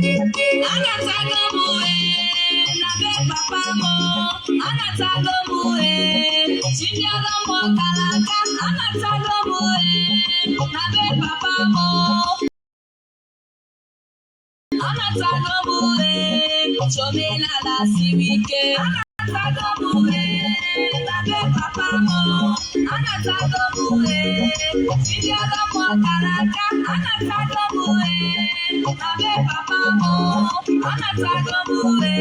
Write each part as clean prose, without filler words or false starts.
Anatago m uwe na be papa m. Anatago m uwe chi ndị ọrụ mmụọ kara aka. Anatago m uwe na be papa m. Anatago m uwe omenala siri ike. Anatago m uwe na be papa m. Anatago m uwe chi ndị ọrụ mmụọ kara aka. Anatago m uwe na be papa m. Anatago m uwe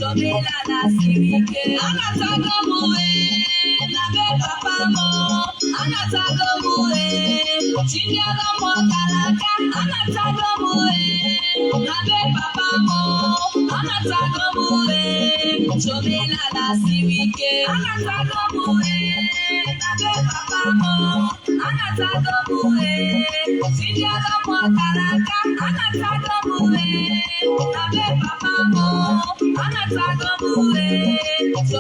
omenala siri ike. Anatago m uwe na be papa m. Anatago m uwe chi ndị ọrụ mmụọ kara aka. Anatago m uwe na be papa m. Anatago m uwe omenala siri ike. Anatago m uwe na be papa m. Anatago m uwe chi ndị ọrụ mmụọ kara aka. Anatago m uwe na be papa m. Anatago m uwe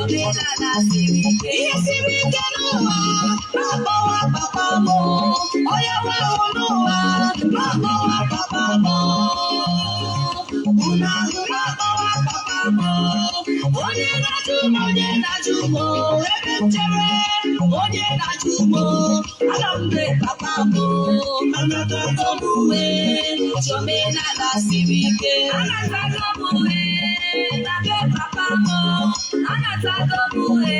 omenala siri ike. Ihe siri ike n'ụwa na-akpọwa papa m. Onye nwe ahụ n'ụwa na-akpọwa papa m. Unu ahụ na-akpọwa papa m. Onye na-ajụ m, onye na-ajụ m, ebe m chere, onye na-ajụ m, ana m be papa m. Anatago m uwe omenala siri ike. Anatago m uwe na be papa m. Anatago m uwe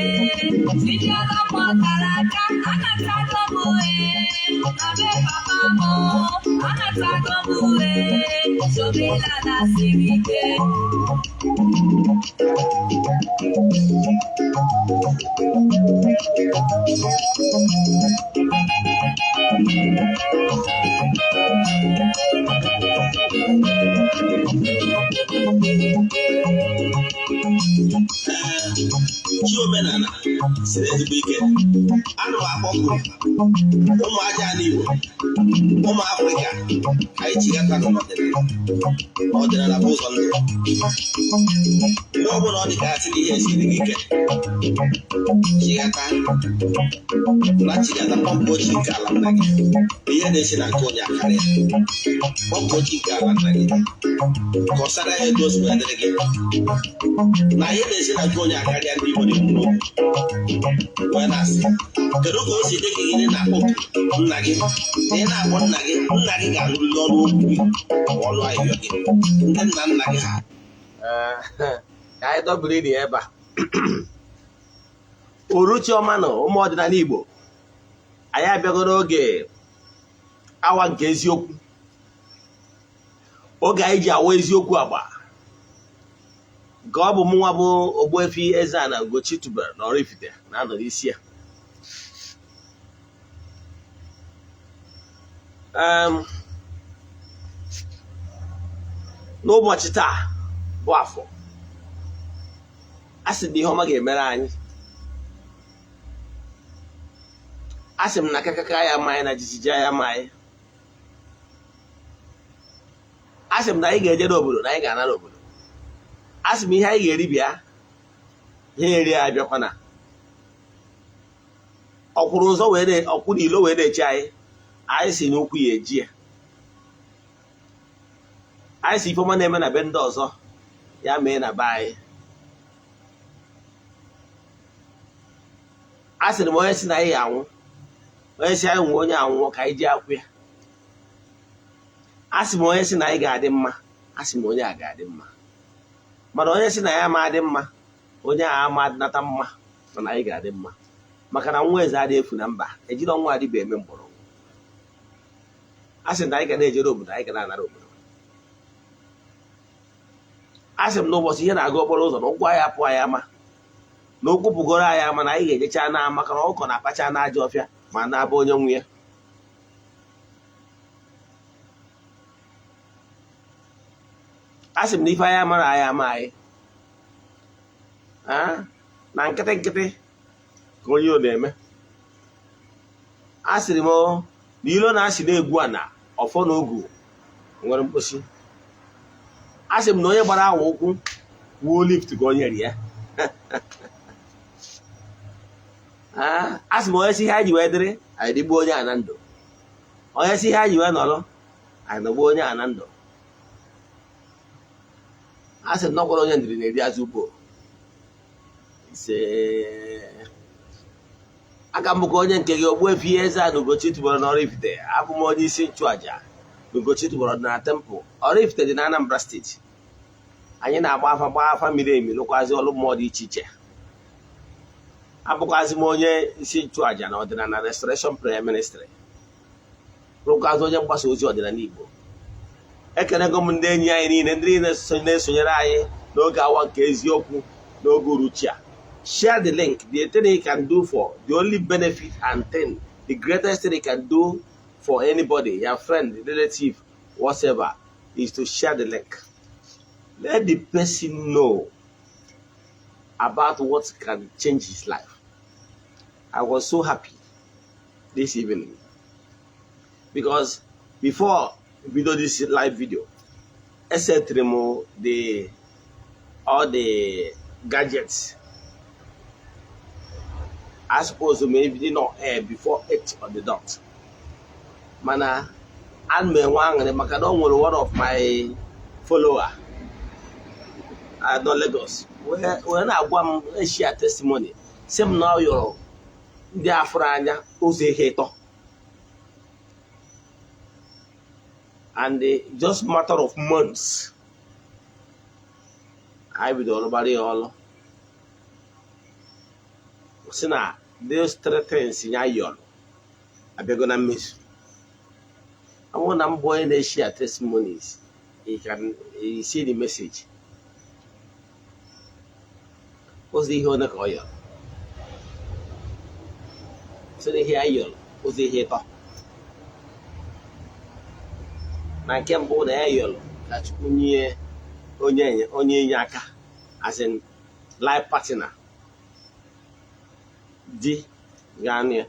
chi ndị ọrụ mmụọ kara aka. Anatago m uwe na be papa m. Anatago m uwe omenala siri ike. Ee, chi omenala siri ezigbo ike. Ana m akpọku ụmụ aja ala Igbo, ụmụ Afrịka, ka anyị chigata n'ọdịnala. Ọdịnala bụ ụzọ ndụ. Mgbe ọbụla ọ dị ka asị na ihe esiri gị ike, chigata na chigata, kpọpụ chi nke ala nna gị. Ihe na-esi na nke onye akarịa, kpọpụ chi nke ala nna gị, kọsara ya etu o si wee dịrị gị na ihe na-esi na nke onye akarịa. Ndị Igbo na-ekwu n'okwu wee na-asị, kedu ka o si dị gị? Gịnị na-akpọ nna gị na ị na-akpọ nna gị? Nna gị ga-anụrịrị ọnụ okwu gị ma ọnụ ahịhịa gị, ndị nna nna gị ha. Ee, ka anyị dọbiri na ebe a. Uruchi ọma na ụmụ ọdịnala Igbo, anyị abịago n'oge awa nke eziokwu, oge anyị ji awa eziokwu agba, nke ọ bụ mụnwa bụ Ogbuefi Eze-Ana Ugochi tubelu na Oraifite na-anọ n'isi ya. N'ụbọchị taa bụ afọ, a sị na ihe ọma ga-emere anyị. A sị m na kakaka ya ama anyị, na jijiji ya ama anyị. A sị m na anyị ga-eje n'obodo, na anyị ga-ana n'obodo. A sị m ihe anyị ga-eri bịa, ihe eri ya abịakwana. Ọkwụrụ ụzọ wee ọkwụrụ ilo wee na-eche anyị. Anyị si n'okwu ya eji ya. Anyị si ifeọma na-eme na be ndị ọzọ, ya mee na be anyị. A sịrị m onye si na anyị anwụ, onye si anyị nwee, onye anwụọ ka anyị ji akwụ ya. A sị m onye si na anyị ga-adị mma, a sị m onye a ga-adị mma. Mana onye si na ya ama adị mma, onye a ama adịnata mma. Mana anyị ga-adị mma, maka na nwa eze adịghị efu na mba. Ejiri ọnwa adịba eme mgbọrọgwụ. A sị na anyị ga na-ejere obodo, anyị ga na-anara obodo. A sị m n'ụbọchị ihe na-aga okporo ụzọ na ụkwụ anyị apụ anyị ama, na ụkwụ pụgoro anyị ama, na anyị ga-ejecha na, maka na ọkụkọ na-akpacha n'ajọ ọfịa ma na-abụ onye nwe ya. A sị m na ife anyị amara anyị ama anyị na nkịtị nkịtị ka onye ọ na-eme. A sịrị m na ilo na-asị na-egwu ana ọfọ na ogu nwere mkposi. A sị m na onye gbara awa ụkwụ wuo lift ka o nyere ya. A sị m, onye si ihe anyị ji wee dịrị, anyị dịgbuo onye a na ndụ. Onye si ihe anyị ji wee nọrọ, anyị nọgbuo onye a na ndụ. A sị m nọkwara onye ndiri na-eri azụ ugbo ise. Aka m bụkwa onye nke gị, Ogbuefi Eze-Ana Ugochi tubelu na Oraifite. Abụ m onye isi nchụaja na Ugochi tubelu na temple Oraifite dị na Anambra Steeti. Anyị na-agba afa, gbaa afa miri emi, lụkwazi ọrụ mmụọ dị iche iche. Abụkwazi m onye isi nchụaja na Ọdịnala Restoration Prayer Ministry, rụkwazi onye mgbasa ozi ọdịnala Igbo. Ekenego m ndị enyi anyị niile, ndị niile na-esonyere anyị n'oge awa nke eziokwu n'oge uruchi a. Share the link. The thing you can do for the only benefit and thing, the greatest thing you can do for anybody, your friend, relative, whatever, is to share the link. Let the person know about what can change his life. I was so happy this evening because before video, this live video, esetiri m the all the gadgets. I suppose maybe not air before 8 on the dot, mana ana m enwe aṅụrị maka na o nwere one of my follower nọ Lagos wee na-agwa m, share testimony, sị m na ọ yọrọ ndị afụrụ anya ụzọ ihe ịtọ, and just matter of months anyị bidoro gbara ya ọlụ. Si na those three things ya yọrọ abịago na mmezu. Ọ bụrụ na m bụ onye na-eshare testimonies, you can you see the message. Ụzọ ihe one ka ọ yọrọ? Sị na ihe ya yọrọ ụzọ ihe ịtọ. Na nke mbụ, na ya yọrọ ka Chukwu nye onye inye aka, as in life partner, di ga-anụ ya.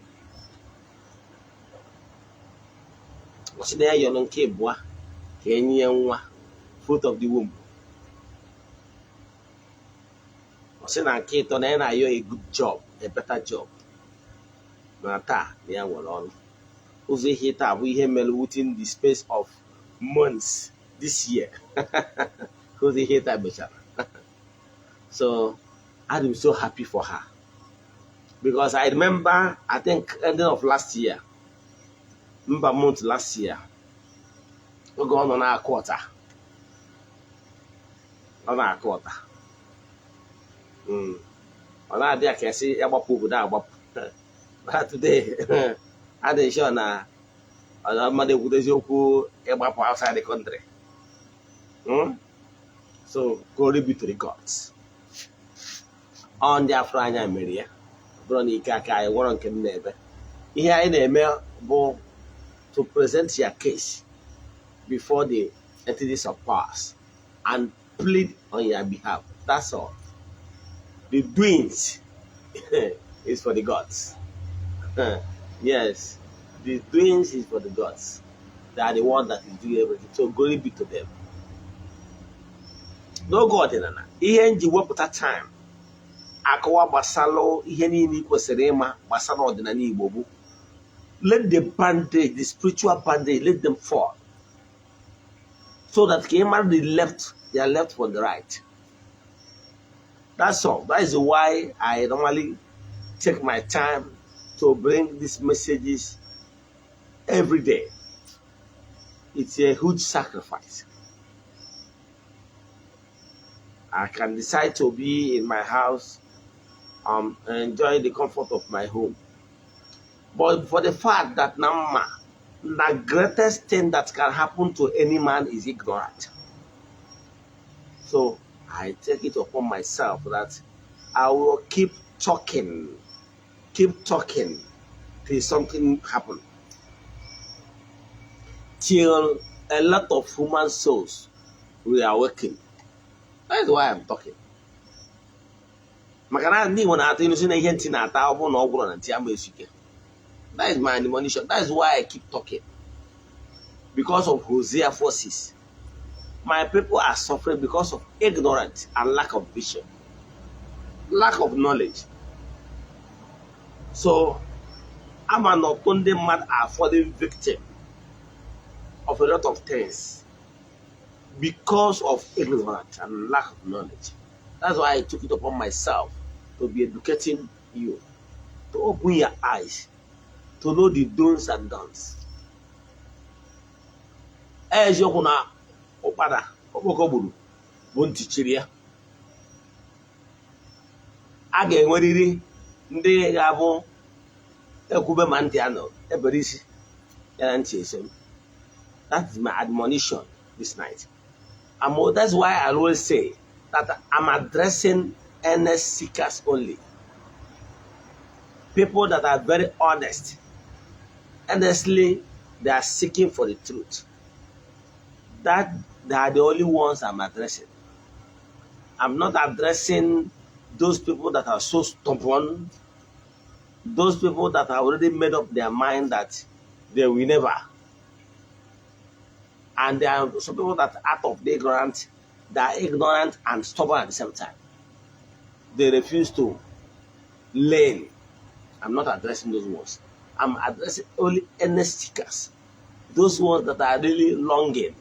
Ọ sị na ya yọrọ nke ịbụa ka enye ya nwa, fruit of the womb. Ọ sị na nke ịtọ, na ya na-ayọ a good job, a better job. Na taa na ya nwere ọrụ. Ụzọ ihe taa bụ ihe mere within the space of months this year, ụzọ ihe taa mechara. So I'm so happy for her because I remember, I think ending of last year, mba, month last year, oge ọ nọ na-akụ ọta, ọ na-akụ ọta, ọ na-adị ya ka esi ya gbapụ obodo a agbapụ. But today, adị sure na ọ na mmadụ ekwutezi okwu ịgbapụ outside the country. So glory be to the gods. Ọ ndị afro anya mere ya. Ọ bụrụ na ike aka anyị nwere nke m na-eme, ihe anyị na-eme bụ to present your case before the entities of powers and plead on your behalf. That's all. The doings is for the gods. Yes, the doings is for the gods. They are the one that is doing everything. So glory be to them. N'oge ọdịnala, ihe nji wepụta time akọwa gbasalụ ihe niile ị kwesịrị ịma gbasara ọdịnala Igbo bụ let the bandage, the spiritual bandage, let them fall so that ka ị mara the left, their left from the right. That's all. That is why I normally take my time to bring these messages every day. It's a huge sacrifice. I can decide to be in my house, enjoy the comfort of my home. But for the fact that Nama, the greatest thing that can happen to any man is ignorant. So I take it upon myself that I will keep talking till something happen. Till a lot of human souls will awaken. That is why I'm talking. Maka na ndị Igbo na-atụ ilu si na ihe ntị na-ata, ọ bụrụ na ọ gwụrụ na ntị ama esu ike. That is my admonition. That is why I keep talking. Because of Hosea forces. My people are suffering because of ignorance and lack of vision, lack of knowledge. So ama na ọtụtụ ndị mmadụ are falling victim of a lot of things because of ignorance and lack of knowledge. That's why I took it upon myself to be educating you, to open your eyes, to know the do's and don'ts. Eziokwu na ụkpana okpoko gburu bụ ntị chiri ya. A ga-enwerịrị ndị ga-abụ ekwube ma ntị anọ ebere isi ya na ntị eso. That is my admonition this night. That's why I always say that I'm addressing earnest seekers only. People that are very honest. Earnestly, they are seeking for the truth. That they are the only ones I'm addressing. I'm not addressing those people that are so stubborn, those people that have already made up their mind that they will never. And there are some people that are out of the ignorant, they are ignorant and stubborn at the same time. They refuse to learn. I'm not addressing those ones. I'm addressing only earnest seekers, those ones that are really longing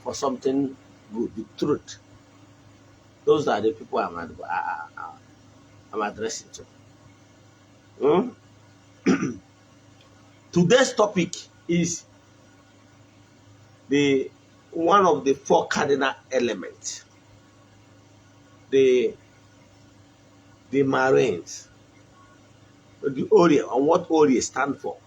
for something good, the truth. Those are the people I'm addressing to. Today's topic is the one of the four cardinal elements, the Marines, the Orie, and what Orie stand for.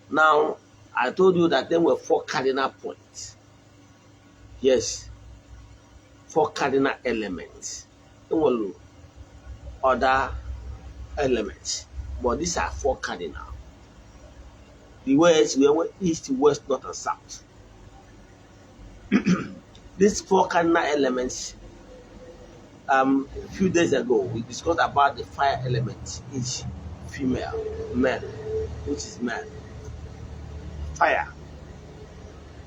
Now, I told you that there were four cardinal points. Yes, four cardinal elements. There were other elements, but these are four cardinal. The ways we went east, west, north, and south. These four cardinal elements, a few days ago, we discussed about the fire element, each female, male, which is man. Fire.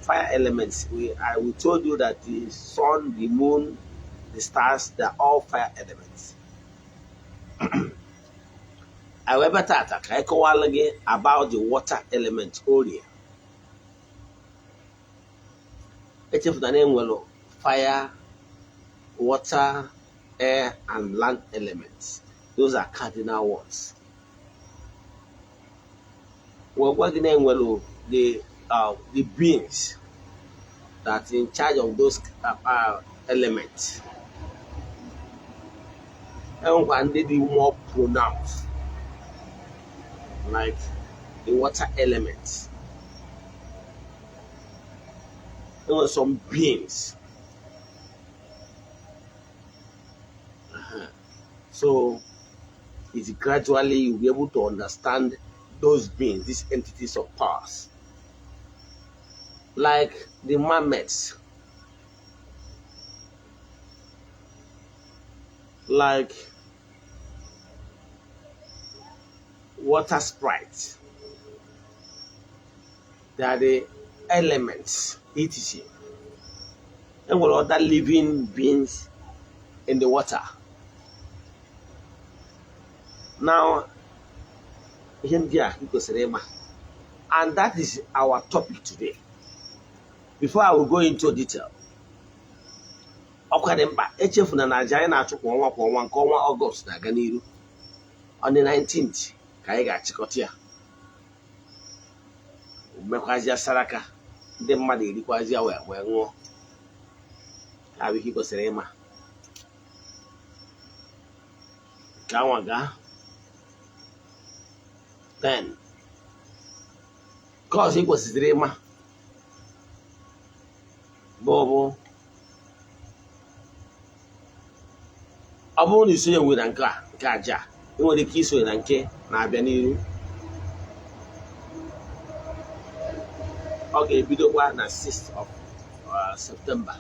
Fire elements. We told you that the sun, the moon, the stars, they're all fire elements. However, tata ka anyị kọwalụ gị about the water element, Orie. Echefuna na enwere fire, water, air, and land elements. Those are cardinal ones. Well, gwa gị na enwere the beings that in charge of those elements. Enwekwa ndị dị more pronounced, like the water element. There were some beings. So it's gradually you'll be able to understand those beings, these entities of powers. Like the mermaids, like water sprites. They are the elements, etc. And with other living beings in the water. Now, ihe ndị a ị kwesịrị ịma. And that is our topic today. Before I will go into detail, ọkwa dị mkpa echefuna na aja anyị na-achụ kwa ọnwa kwa ọnwa nke ọnwa Ọgọst na-aga n'iru. On the 19th ka anyị ga-achịkọta ya, mekwazịa saraka, ndị mmadụ erikwazịa wee wee ṅụọ. Ka bụ ihe ị kwesịrị ịma. Ka anwa gaa. Then, nke ọzọ ị kwesịrị ịma bụ ọ bụrụ na isonye nwere na nke a nke aja a, ị nwere ike isonye na nke na-abịa n'iru. Ọ ga-ebidokwa na 6th of September.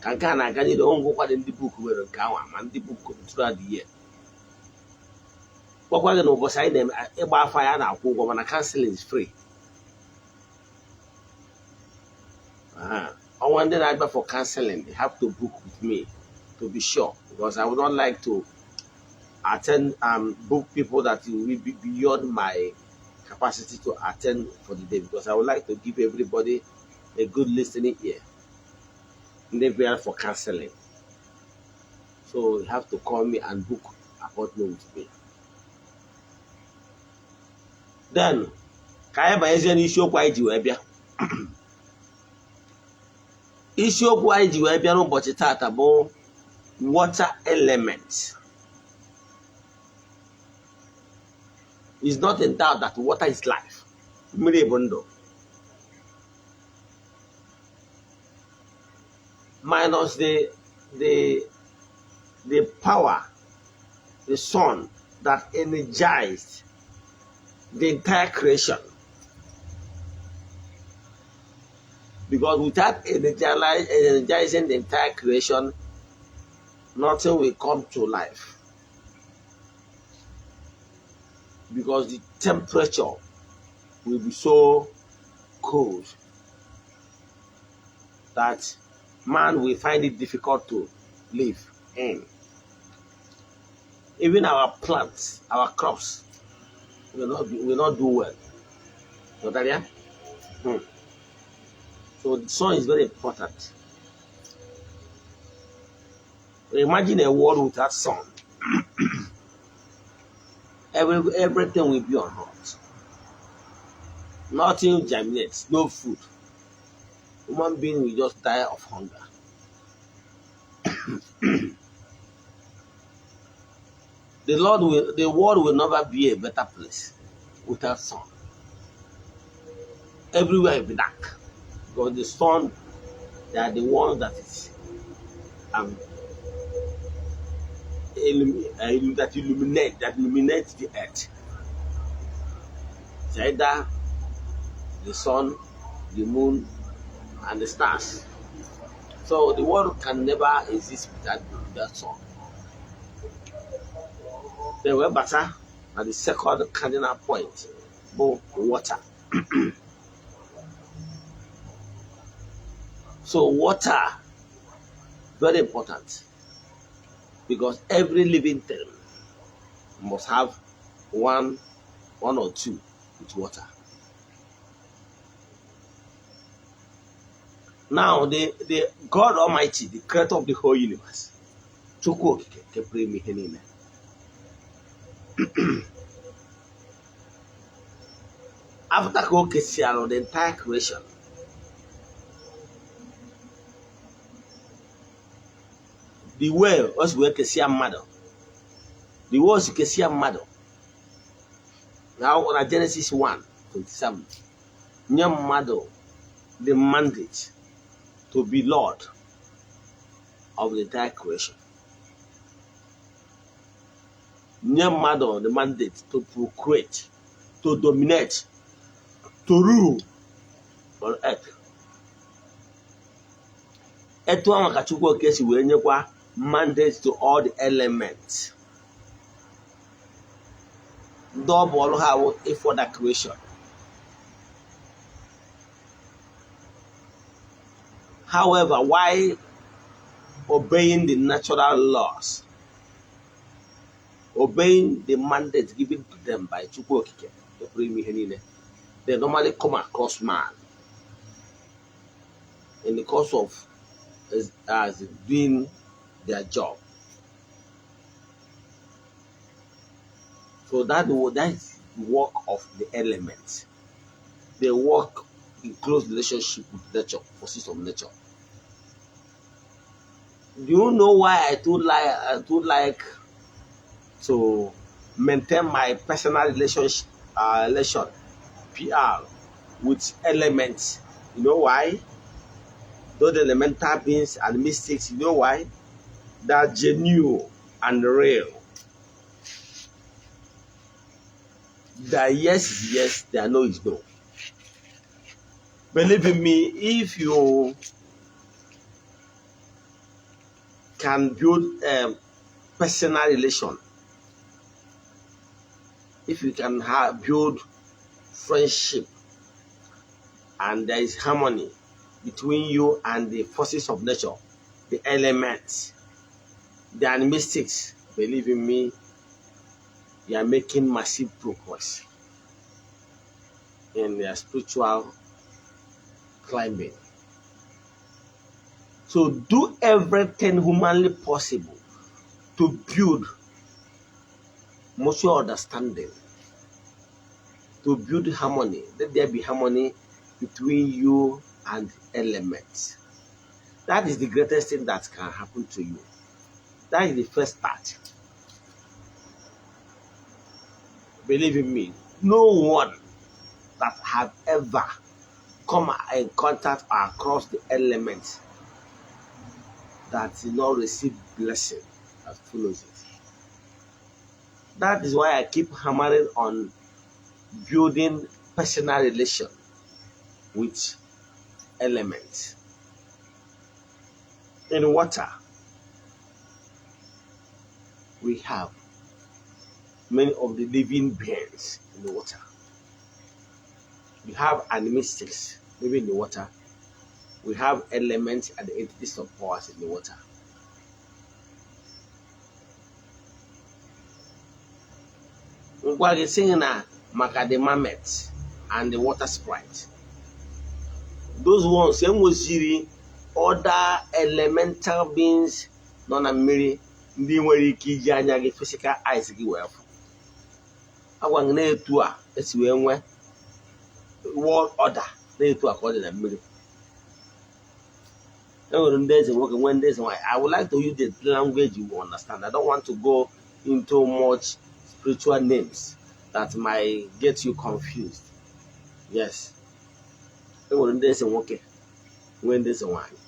Ka nke a na-aga n'iru, ọ ngwụkwa dị ndị book nwere nke anwa ma ndị book throughout the year. Gwakwa gị na ụbọchị anyị na-eme ịgba afa ya na-akwụ ụgwọ, mana counseling is free. Ọnwa ndị na-abịa for counseling, they have to book with me. to be sure, because I would not like to attend and book people that will be beyond my capacity to attend for the day, because I would like to give everybody a good listening ear. Ndị bịara for counseling. So you have to call me and book appointment with me. Then, ka anyị banyezie n'isiokwu anyị ji wee bịa. Isiokwu anyị ji wee bịa n'ụbọchị tata bụ water element. It's not in doubt that water is life. Mmiri bụ ndụ. Minus the power, the sun that energized the entire creation. Because without energizing the entire creation, nothing will come to life. Because the temperature will be so cold that man will find it difficult to live in. Even our plants, our crops will not do well. You got that? So the sun is very important. Imagine a world without sun. Everything will be on hot. Nothing germinates, no food. Human being will just die of hunger. The world will never be a better place without sun. Everywhere will be dark. Because the sun, they are the ones that is that illuminate the earth. It's either the sun, the moon, and the stars. So the world can never exist without sun. Then we better at the second cardinal point, bụ water. So water, very important, because every living thing must have one or two with water. Now, the God Almighty, the creator of the whole universe, Chukwu Okike nke pụrụ ime ihe niile, after ka o kesiara the entire creation, the way o si wee kesia mmadụ, the way o si kesia mmadụ na akwụkwọ na Genesis 1:27, nye mmadụ the mandate to be Lord of the entire creation. Nye mmadụ the mandate to procreate, to dominate, to rule on earth. Etu ahụ ka Chukwu Okike si wee nyekwa mandate to all the elements. Ndị ọ bụ ọrụ ha wụ ịfọda creation. However, while obeying the natural laws, obeying the mandate given to them by Chukwu Okike, the pụrụ ime ihe niile, they normally come across man in the course of as doing their job. So that is the work of the elements. They work in close relationship with nature, forces of nature. Do you know why I do like to maintain my personal relationship, relation, PR, with elements? You know why? Those elemental beings and mystics, you know why? They're genuine and real. Their yes is yes, their no is no. Believe in me, if you can build a personal relation, if you can build friendship and there is harmony between you and the forces of nature, the elements, The animistics, believe in me, they are making massive progress in their spiritual climbing. So do everything humanly possible to build mutual understanding, to build harmony. Let there be harmony between you and elements. That is the greatest thing that can happen to you. That is the first part. Believe in me, no one that have ever come in contact or across the elements that did not receive blessing that follows it. That is why I keep hammering on building personal relation with elements. In water, we have many of the living beings in the water. We have animistics living in the water. We have elements and the entities of powers in the water. Ngwa gị sị na maka the mermaids and the water sprite. Those ones enweziri other elemental beings nọ na mmiri ndị nwere ike iji anya gị physical eyes gị wee fụ. Agwa gị na-etu a esi wee nwee world order na-etu a ka ọ dị na mmiri. Enwere ndị eze nwoke nwee ndị eze nwaanyị. I would like to use the language you will understand. I don't want to go into much spiritual names that might get you confused. Yes. Enwere ndị eze nwoke nwee ndị eze nwaanyị.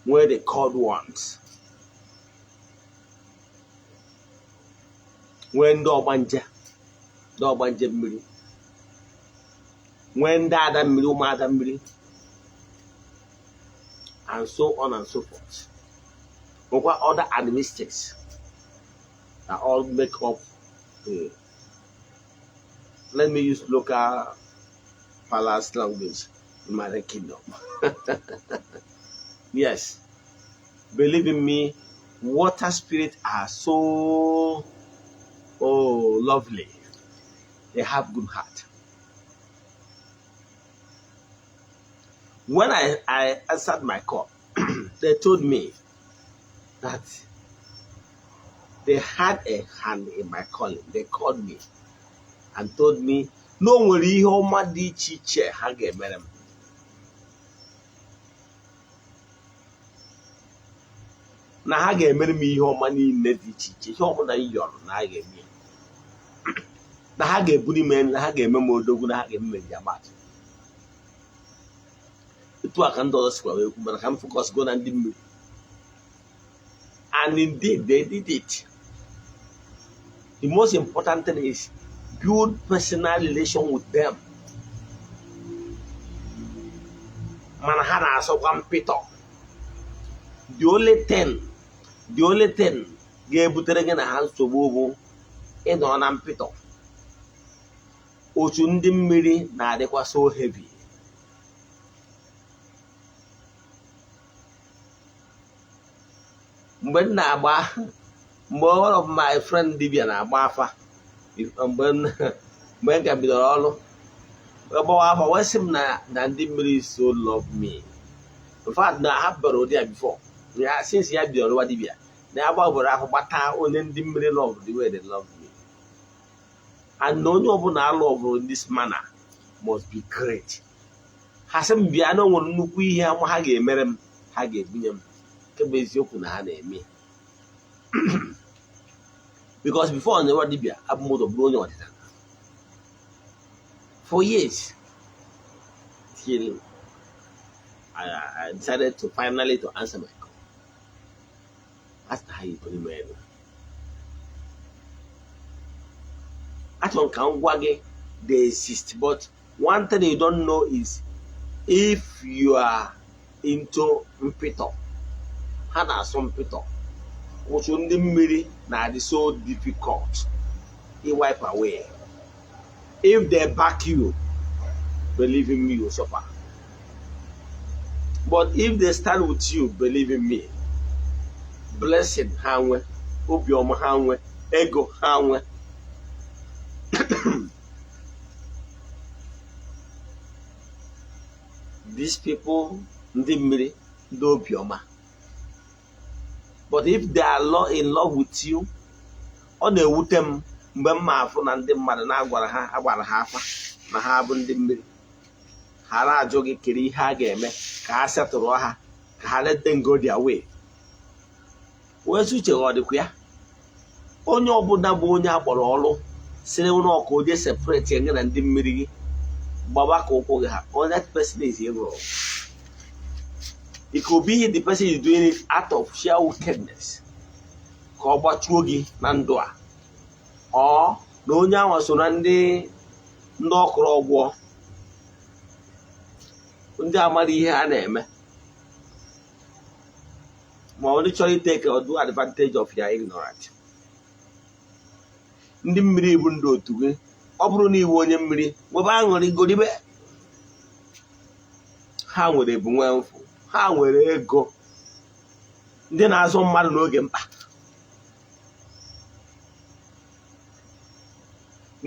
Nwee the called ones. Nwee ndị ọgbanje, ndị ọgbanje mmiri. Nwee ndị ada mmiri, ụmụada mmiri. And so on and so forth. Nwekwa other animistics that all make up the, let me use local palace language in my kingdom. Yes, believe in me, water spirits are so lovely. They have good heart. When I answered my call, they told me that they had a hand in my calling. They called me and told me, no nwere ihe ọma dị iche iche ha ga-emere m. Na ha ga-emere m ihe ọma niile dị iche iche, ihe ọbụla m yọrọ na ha ga-eme ya. Na ha ga-ebuli m elu, na ha ga-eme m odogwu, na ha ga-eme m njamatụ. Etu a ka ndị ọzọ sikwa wee kwu, mana ka m focus go na ndị mmiri. And indeed, they did it. The most important thing is build personal relation with them. Mana ha na-asọkwa mpịtọ. The only thing ga-ebutere gị na ha nsogbu bụ ịnọ na mpịtọ. Otu ndị mmiri na-adịkwa so heavy. Mgbe m na-agba, mgbe one of my friend dibia na-agba afa, mgbe m ka bidoro ọrụ, wee gbawa afa, wee sị m na ndị mmiri so love me. In fact, na ha bịara ụdị ya before. Ya, since ya bidoro ọrụwa dibia, na ya gbaboro afọ gbata onye ndị mmiri love the way they love me. And na onye ọbụla a love in this manner must be great. Ha sị m bịa na o nwere nnukwu ihe ama ha ga-emere m, ha ga-ebunye m. Nke bụ eziokwu na ha na-eme. Because before na dibia, abụ m ụzọ bụrụ onye ọdịnala. For years, till I decided to finally to answer my call. That's how you put him. Achọrọ m ka m gwa gị they exist, but one thing you don't know is if you are into mpịtọ, ha na-asụ mpịtọ. Ụchụ ndị mmiri na-adị so difficult i wipe away. If they back you, believe in me, you suffer. But if they stand with you, believe in me, blessing ha nwe, obiọma ha nwe, ego ha nwe. These people, ndị mmiri, ndị obiọma. But if they are in love with you, ọ na-ewute m mgbe m ma afụ na ndị mmadụ na-agwara ha agbara ha afa na ha bụ ndị mmiri. Ha na-ajụ gị kiri ihe a ga-eme ka ha setụrụ ha, ka ha let them go their way. Wee sị uche ọ dịkwa ya. Onye ọbụla bụ onye akpọrọ ọrụ sịrị ụlọ ọka onye separate ya na ndị mmiri gị, gbaba ka ụkwụ gị ha. That person is evil. It could be the person is doing it out of sheer wickedness, ka ọ gbachuo gị na ndụ a, ọ na onye ahụ so na ndị ọkụrụ ọgwọ, ndị amara ihe ha na-eme, ma ọ ndị chọrọ iteke or do advantage of your ignorance. Ndị mmiri bụ ndị otu gị. Ọ bụrụ na iwu onye mmiri, nwebe aṅụrị, goribe. Ha nwere ebu nwee mfụ, ha nwere ego, ndị na-azụ mmadụ n'oge mkpa,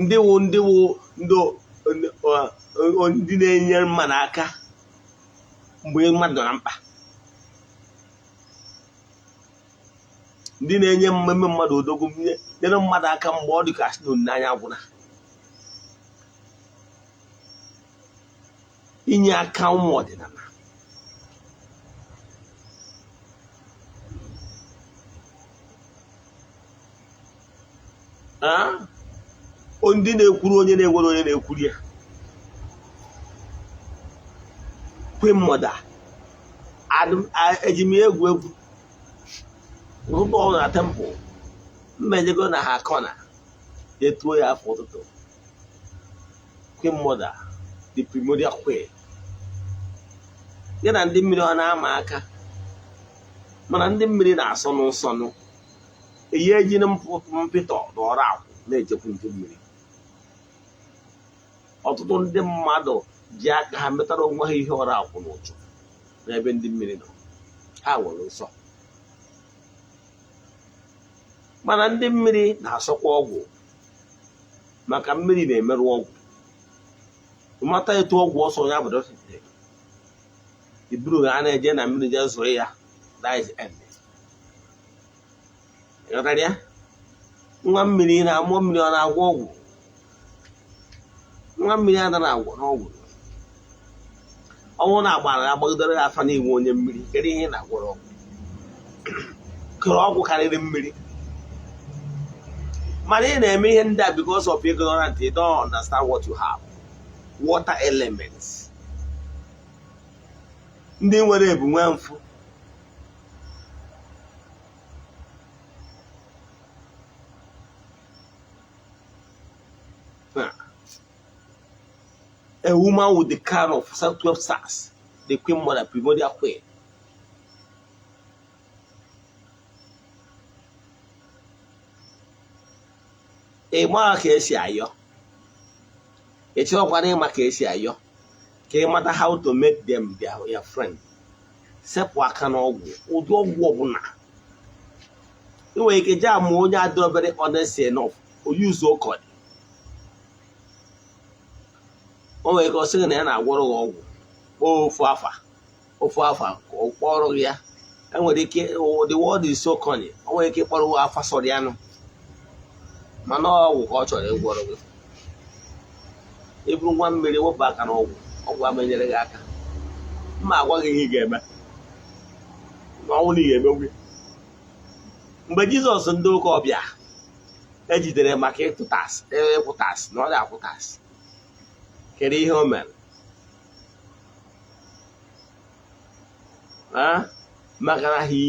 ndị wụ ndị na-enyere mmadụ aka mgbe mmadụ nọ na mkpa, ndị na-enye mmemme mmadụ odogwu, nyere mmadụ aka mgbe ọ dị ka asị na olileanya agwụna. Inye aka ụmụ ọdịnala, ndị na-ekwuru onye na-enwere onye na-ekwuru ya. Queen Mother, eji m egwu egwu ụtụtụ ọrụ na temple, mmejego na ha kọna etuo ya afọ ụtụtụ. Queen Mother, the primordial queen, ya na ndị mmiri ọ na-ama aka, mana ndị mmiri na-asọnụ nsọnụ, eyi ejiri mpịtọ na ọrụ akwụ na-ejekwu ndị mmiri. Ọtụtụ ndị mmadụ ji aka ha metara onwe ha ihe ọrụ akwụ n'ụchụ n'ebe ndị mmiri nọ. Ha nwere nsọ, mana ndị mmiri na-asọkwa ọgwụ, maka mmiri na-emerụ ọgwụ. Mata etu ọgwụ ọsọ ya bụ dọkịta iburu ha na-eje na mmiri jee zụrụ ya, that is end. Ịghọtara ya? Nwa mmiri na-amụọ mmiri ọ na-agwọ ọgwụ? Nwa mmiri anaghị agwọ n'ọgwụ. Ọnwụ na-agbara ya agbagidere ya afa n'iwu onye mmiri, kedu ihe ị na-agwọrọ ọgwụ? Kere ọgwụ karịrị mmiri. Mana ị na-eme ihe ndị a because of ignorance. You don't understand what you have. Water elements. Ndị nwere ebu nwee mfụ. A woman with the crown of 12 stars, the Queen Mother, primordial queen. Ị mara ka esi ayọ, ị chọrọkwana ịma ka esi ayọ, ka ị mata how to make them their friend. Sepụ aka n'ọgwụ, ụdị ọgwụ ọbụla. Ị nwere ike jee amụ onye adịrọ very honest enough, o use ụkọ. O nwere ike ọ sịghị na ya na-agwọrọ gị ọgwụ ofu afa ka ọ kpọrọ gị ya. Enwere ike, the world is so cunning. O nwere ike ịkpọrọ gị afa sọrọ ya nụ, mana ọgwụ ka ọ chọrọ ịgwọrọ gị. Ị bụrụ nwa mmiri, wepụ aka n'ọgwụ, ọgwụ ama enyere gị aka. Mma agwa gị ihe ị ga-eme na ọnwụ na ị ga-emenwu ya. Mgbe Jizọs ndị ụka ọbịa ejidere maka ịtụ tax, ịkwụ tax na ọ na-akwụ tax, kedu ihe o mere? Maka na he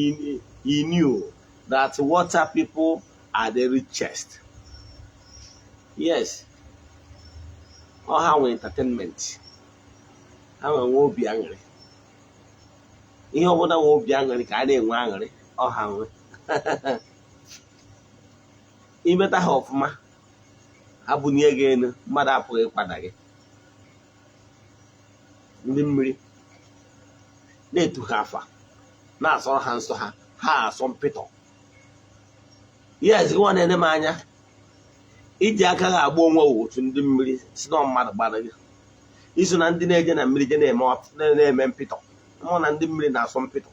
knew that water people are the richest. Yes, ọ ha nwe entertainment, ha nwe nwe obi aṅụrị. Ihe ọbụla nwe obi aṅụrị ka a na-enwe aṅụrị, ọ ha nwe. Imeta ha ọfụma, ha bunye gị elu, mmadụ apụghị ịkwada gị. Ndị mmiri Na-etu ha afa, na-asọrọ ha nsọ ha, ha asọ mpịtọ. Yes, gị nwa na-ene m anya, iji aka ha agba onwe otu ndị mmiri si na mmadụ gbara gị, iso na ndị na-eje na mmiri je na-eme mpịtọ. Mụ na ndị mmiri na-asọ mpịtọ,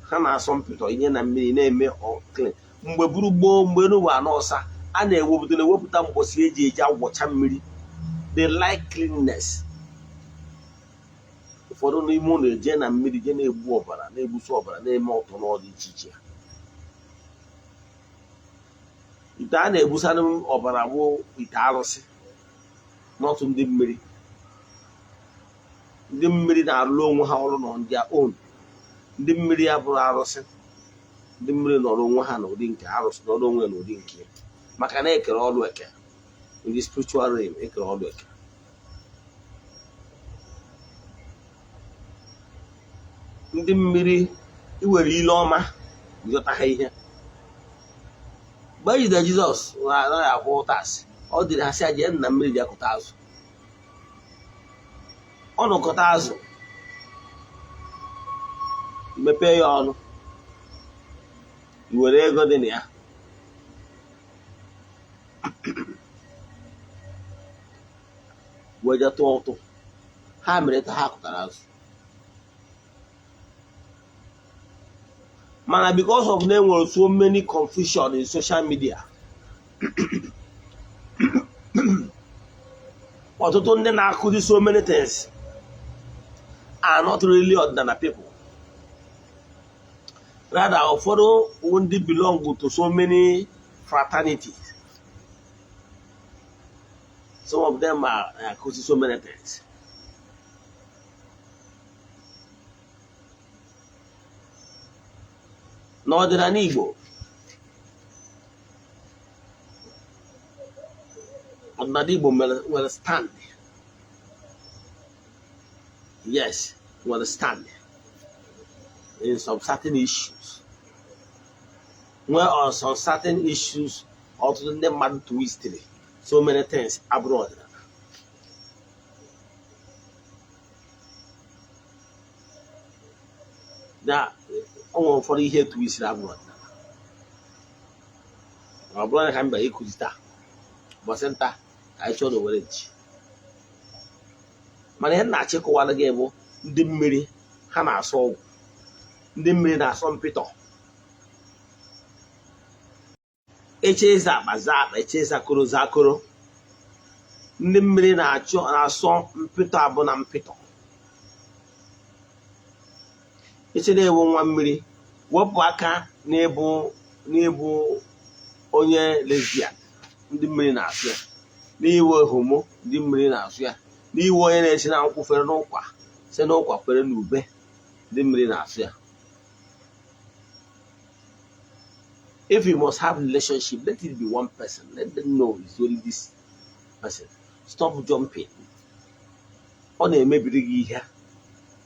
ha na-asọ mpịtọ inye na mmiri na-eme clean. Mgbe buru gboo, mgbe n'ụwa anọ ọsa a na-ewepụta na-ewepụta mgbọsị eji eji agwọcha mmiri. They like cleanness. Ụfọdụ n'ime ụlọ eje na mmiri je na-egbu ọbara, na-egbusi ọbara, na-eme ọtọ n'ọdị iche iche. Ite a na-egbusa ọbara bụ ite arụsị n'ọtụ. Ndị mmiri, ndị mmiri na-arụrụ onwe ha ọrụ nọ their own. Ndị mmiri ya bụrụ arụsị, ndị mmiri nọrọ onwe ha n'ụdị nke arụsị, nọrọ onwe ya n'ụdị nke ya, maka na ekere ọrụ eke. In the spiritual realm, ekere ọrụ eke. Ndị mmiri iwere ile ọma jụta ha ihe. Mgbe e jidere Jizọs anaghị akwụ ụtasị, ọ dịrị ha sị ya jee na mmiri jee kụta azụ. Ọ nọkọta azụ, mepee ya ọnụ, i were ego dị na ya wee jee tụọ ụtụ. Ha mere ta ha kụtara azụ, mana because of na enwere so many confusion in social media, ọtụtụ ndị na-akụzi so many things are not really ọdịnala people. Rather, ụfọdụ ndị belong to so many fraternities. Some of them are akụzi so many things. N'ọdịnala Igbo, ọdịnala Igbo nwere stand, yes, nwere stand in some certain issues, nwee on some certain issues. Ọtụtụ ndị mmadụ twistiri so many things abụrụ ọdịnala. Na o nwere ụfọdụ ihe twistiri abụrụ ọdịnala. Ọ bụrụ na ka m bịara ịkụzi taa, ụbọchị nta ka anyị chọọ na owere nchi. Mana ihe m na-achọ ịkọwara gị bụ ndị mmiri ha na-asọ ọgwụ, ndị mmiri na-asọ mpịtọ. Eche ịza akpa, zaa akpa; eche ịza koro, zaa koro. Ndị mmiri na-achọ na-asọ mpịtọ abụ na mpịtọ. Eche na-ewu nwa mmiri, wepụ aka n'ịbụ onye lesbian, ndị mmiri na-asụ ya. N'iwe homo, ndị mmiri na-asụ ya. N'iwe onye na-esi na nkwụ fere n'ụkwa, si n'ụkwa fere n'ube, ndị mmiri na-asụ ya. If you must have relationship, let it be one person. Let them know it's only this person. Stop jumping. Ọ na-emebiri gị ihe.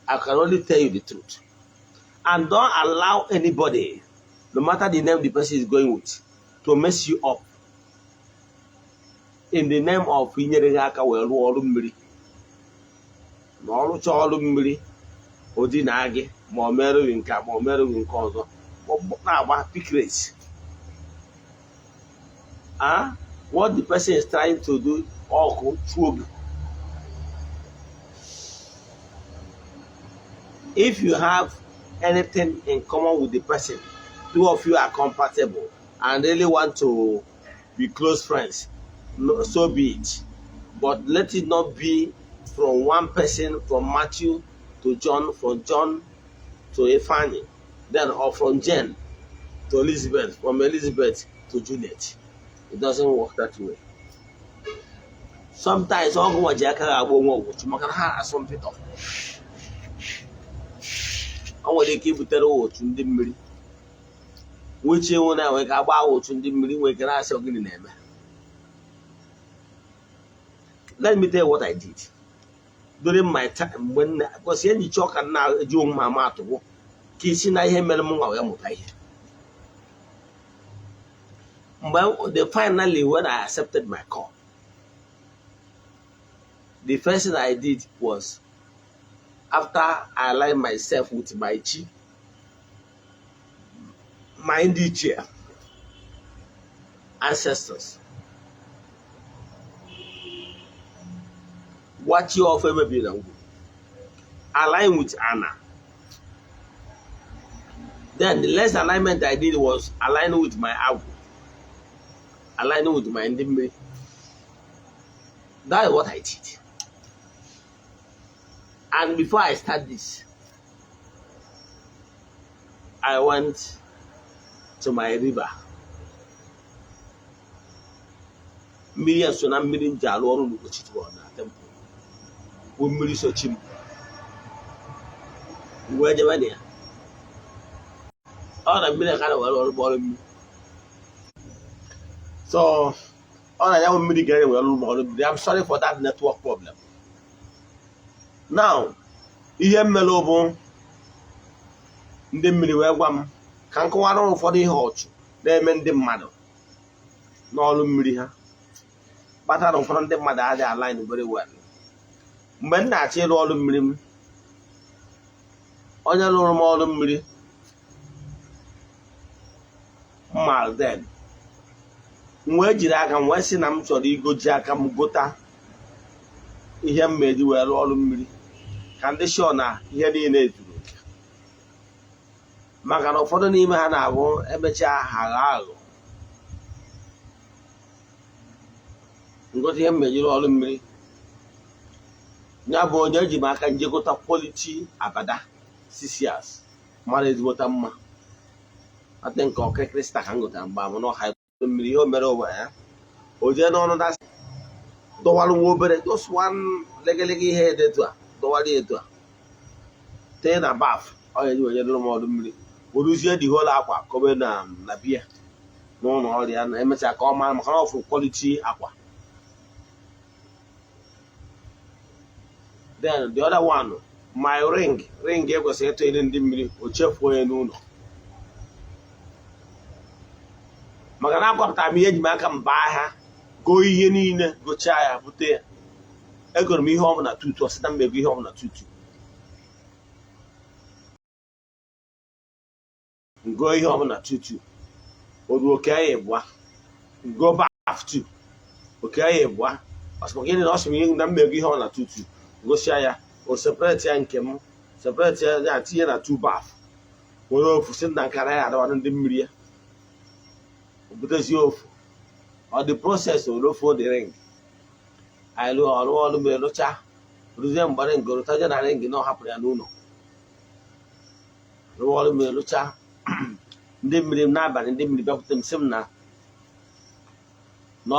I can only tell you the truth. And don't allow anybody, no matter the name the person is going with, to mess you up in the name of inyere gị aka wee rụọ ọrụ mmiri. Na ọrụcha ọrụ mmiri, o dinaa gị, ma ọ merụghị nke a, ma ọ merụghị nke ọzọ, na-agba pick race. Ah, what the person is trying to do, ọkụ chuo gị. If you have anything in common with the person, two of you are compatible and really want to be close friends, no, so be it. But let it not be from one person, from Matthew to John, from John to Ifeanyi, then or from Jen to Elizabeth, from Elizabeth to Juliet. It doesn't work that way. Sometimes ọgwụ nwa ji aka ha agba onwe ọgwụchu, maka na ha asọ mpịtọ. O nwere ike ibutere otu ndị mmiri nwechie nwe na nwere ka agba otu ndị mmiri nwere ike na-asị gịnị na-eme. Let me tell you what I did during my time mgbe nna, because enyi chọọ ka nna eji onwe m ama atụgwụ ka isi na ihe mere m nwa wee mụta ihe. Mgbe the finally, when I accepted my call, the first thing I did was After I align myself with my chi, my ndị ichie, ancestors, gwachi ọfọ emebiri na ngwu, align with Ana. Then the last alignment I did was aligning with my agwụ, aligning with my ndị mmiri. That is what I did. And before I start this, I went to my river. Mmiri a so na mmiri m ji alụ ọrụ n'Ugochi na temple bụ mmiri sochi m. M wee jebe na ya. Ọ na mmiri ka na were ọrụ ọrụ mmiri. So ọ na ya bụ mmiri ga were ọrụ ọrụ mmiri. I'm sorry for that network problem. Now, ihe m mere bụ ndị mmiri wee gwa m ka m kọwara ụfọdụ ihe ọchụ na-eme ndị mmadụ n'ọrụ mmiri ha, kpatara ụfọdụ ndị mmadụ adịghị align very well. Mgbe m na-achọ ịrụ ọrụ mmiri m, onye lụrụ m ọrụ mmiri mmal, then m wee jiri aka m wee sị na m chọrọ igoji aka m gota ihe m meji wee rụọ ọrụ mmiri, ka ndị sure na ihe niile zuru oke, maka na ụfọdụ n'ime ha na-abụ emechaa ha ghọọ aghụghọ. Ngote ihe m mejiri ọrụ mmiri, ya bụ onye eji m aka njekọta quality abada CCS mara ezigbota mma. Ate nke ọkịrịkịrị star ka m gotara mgbe amụ n'ọha mmiri. Ihe o mere ụwa ya, o jee n'ọnụ da dọwara nwa obere, just one legelege ihe edetu a, dọwara ya etu a, tee na bath. Ọ ga-eji wee nyere m ọrụ mmiri, weruzie the whole akwa kobe na biya n'ụlọ ọrịa na emechaa ka ọ mara, maka na ọ fụrụ quality akwa. Then the other one, my ring ekwesịrị ịtụ ile ndị mmiri, o chefuo ya n'ụlọ, maka na akwapụtara m ihe eji m aka m baa ahịa goo ihe niile, gochaa ya, bute ya. Egoro m ihe ọbụla tutu ọsịta m ego ihe ọbụla tutu ngoo ihe ọbụla tutu o ruo oke ya ịbụa, ngo baf tu oke ya ịbụa. Ọsịkwa gịnị na ọ sị m ihe na mmego ihe ọbụla tutu gosia ya, o separate ya nke m, separate ya, ya tinye na two bath, were ofu si na nkara ya adọwara ndị mmiri ya, o butezie ofu. Ọ dị process orofuo the ring. Anyị lụọ ọrụ ọrụ mere, rụcha, rụzie mgbe ring rụtaje na ring na ọ hapụrụ ya n'ụlọ. Rụọ ọrụ mere, rụcha ndị mmiri m n'abalị, ndị mmiri bịakwute m sị m na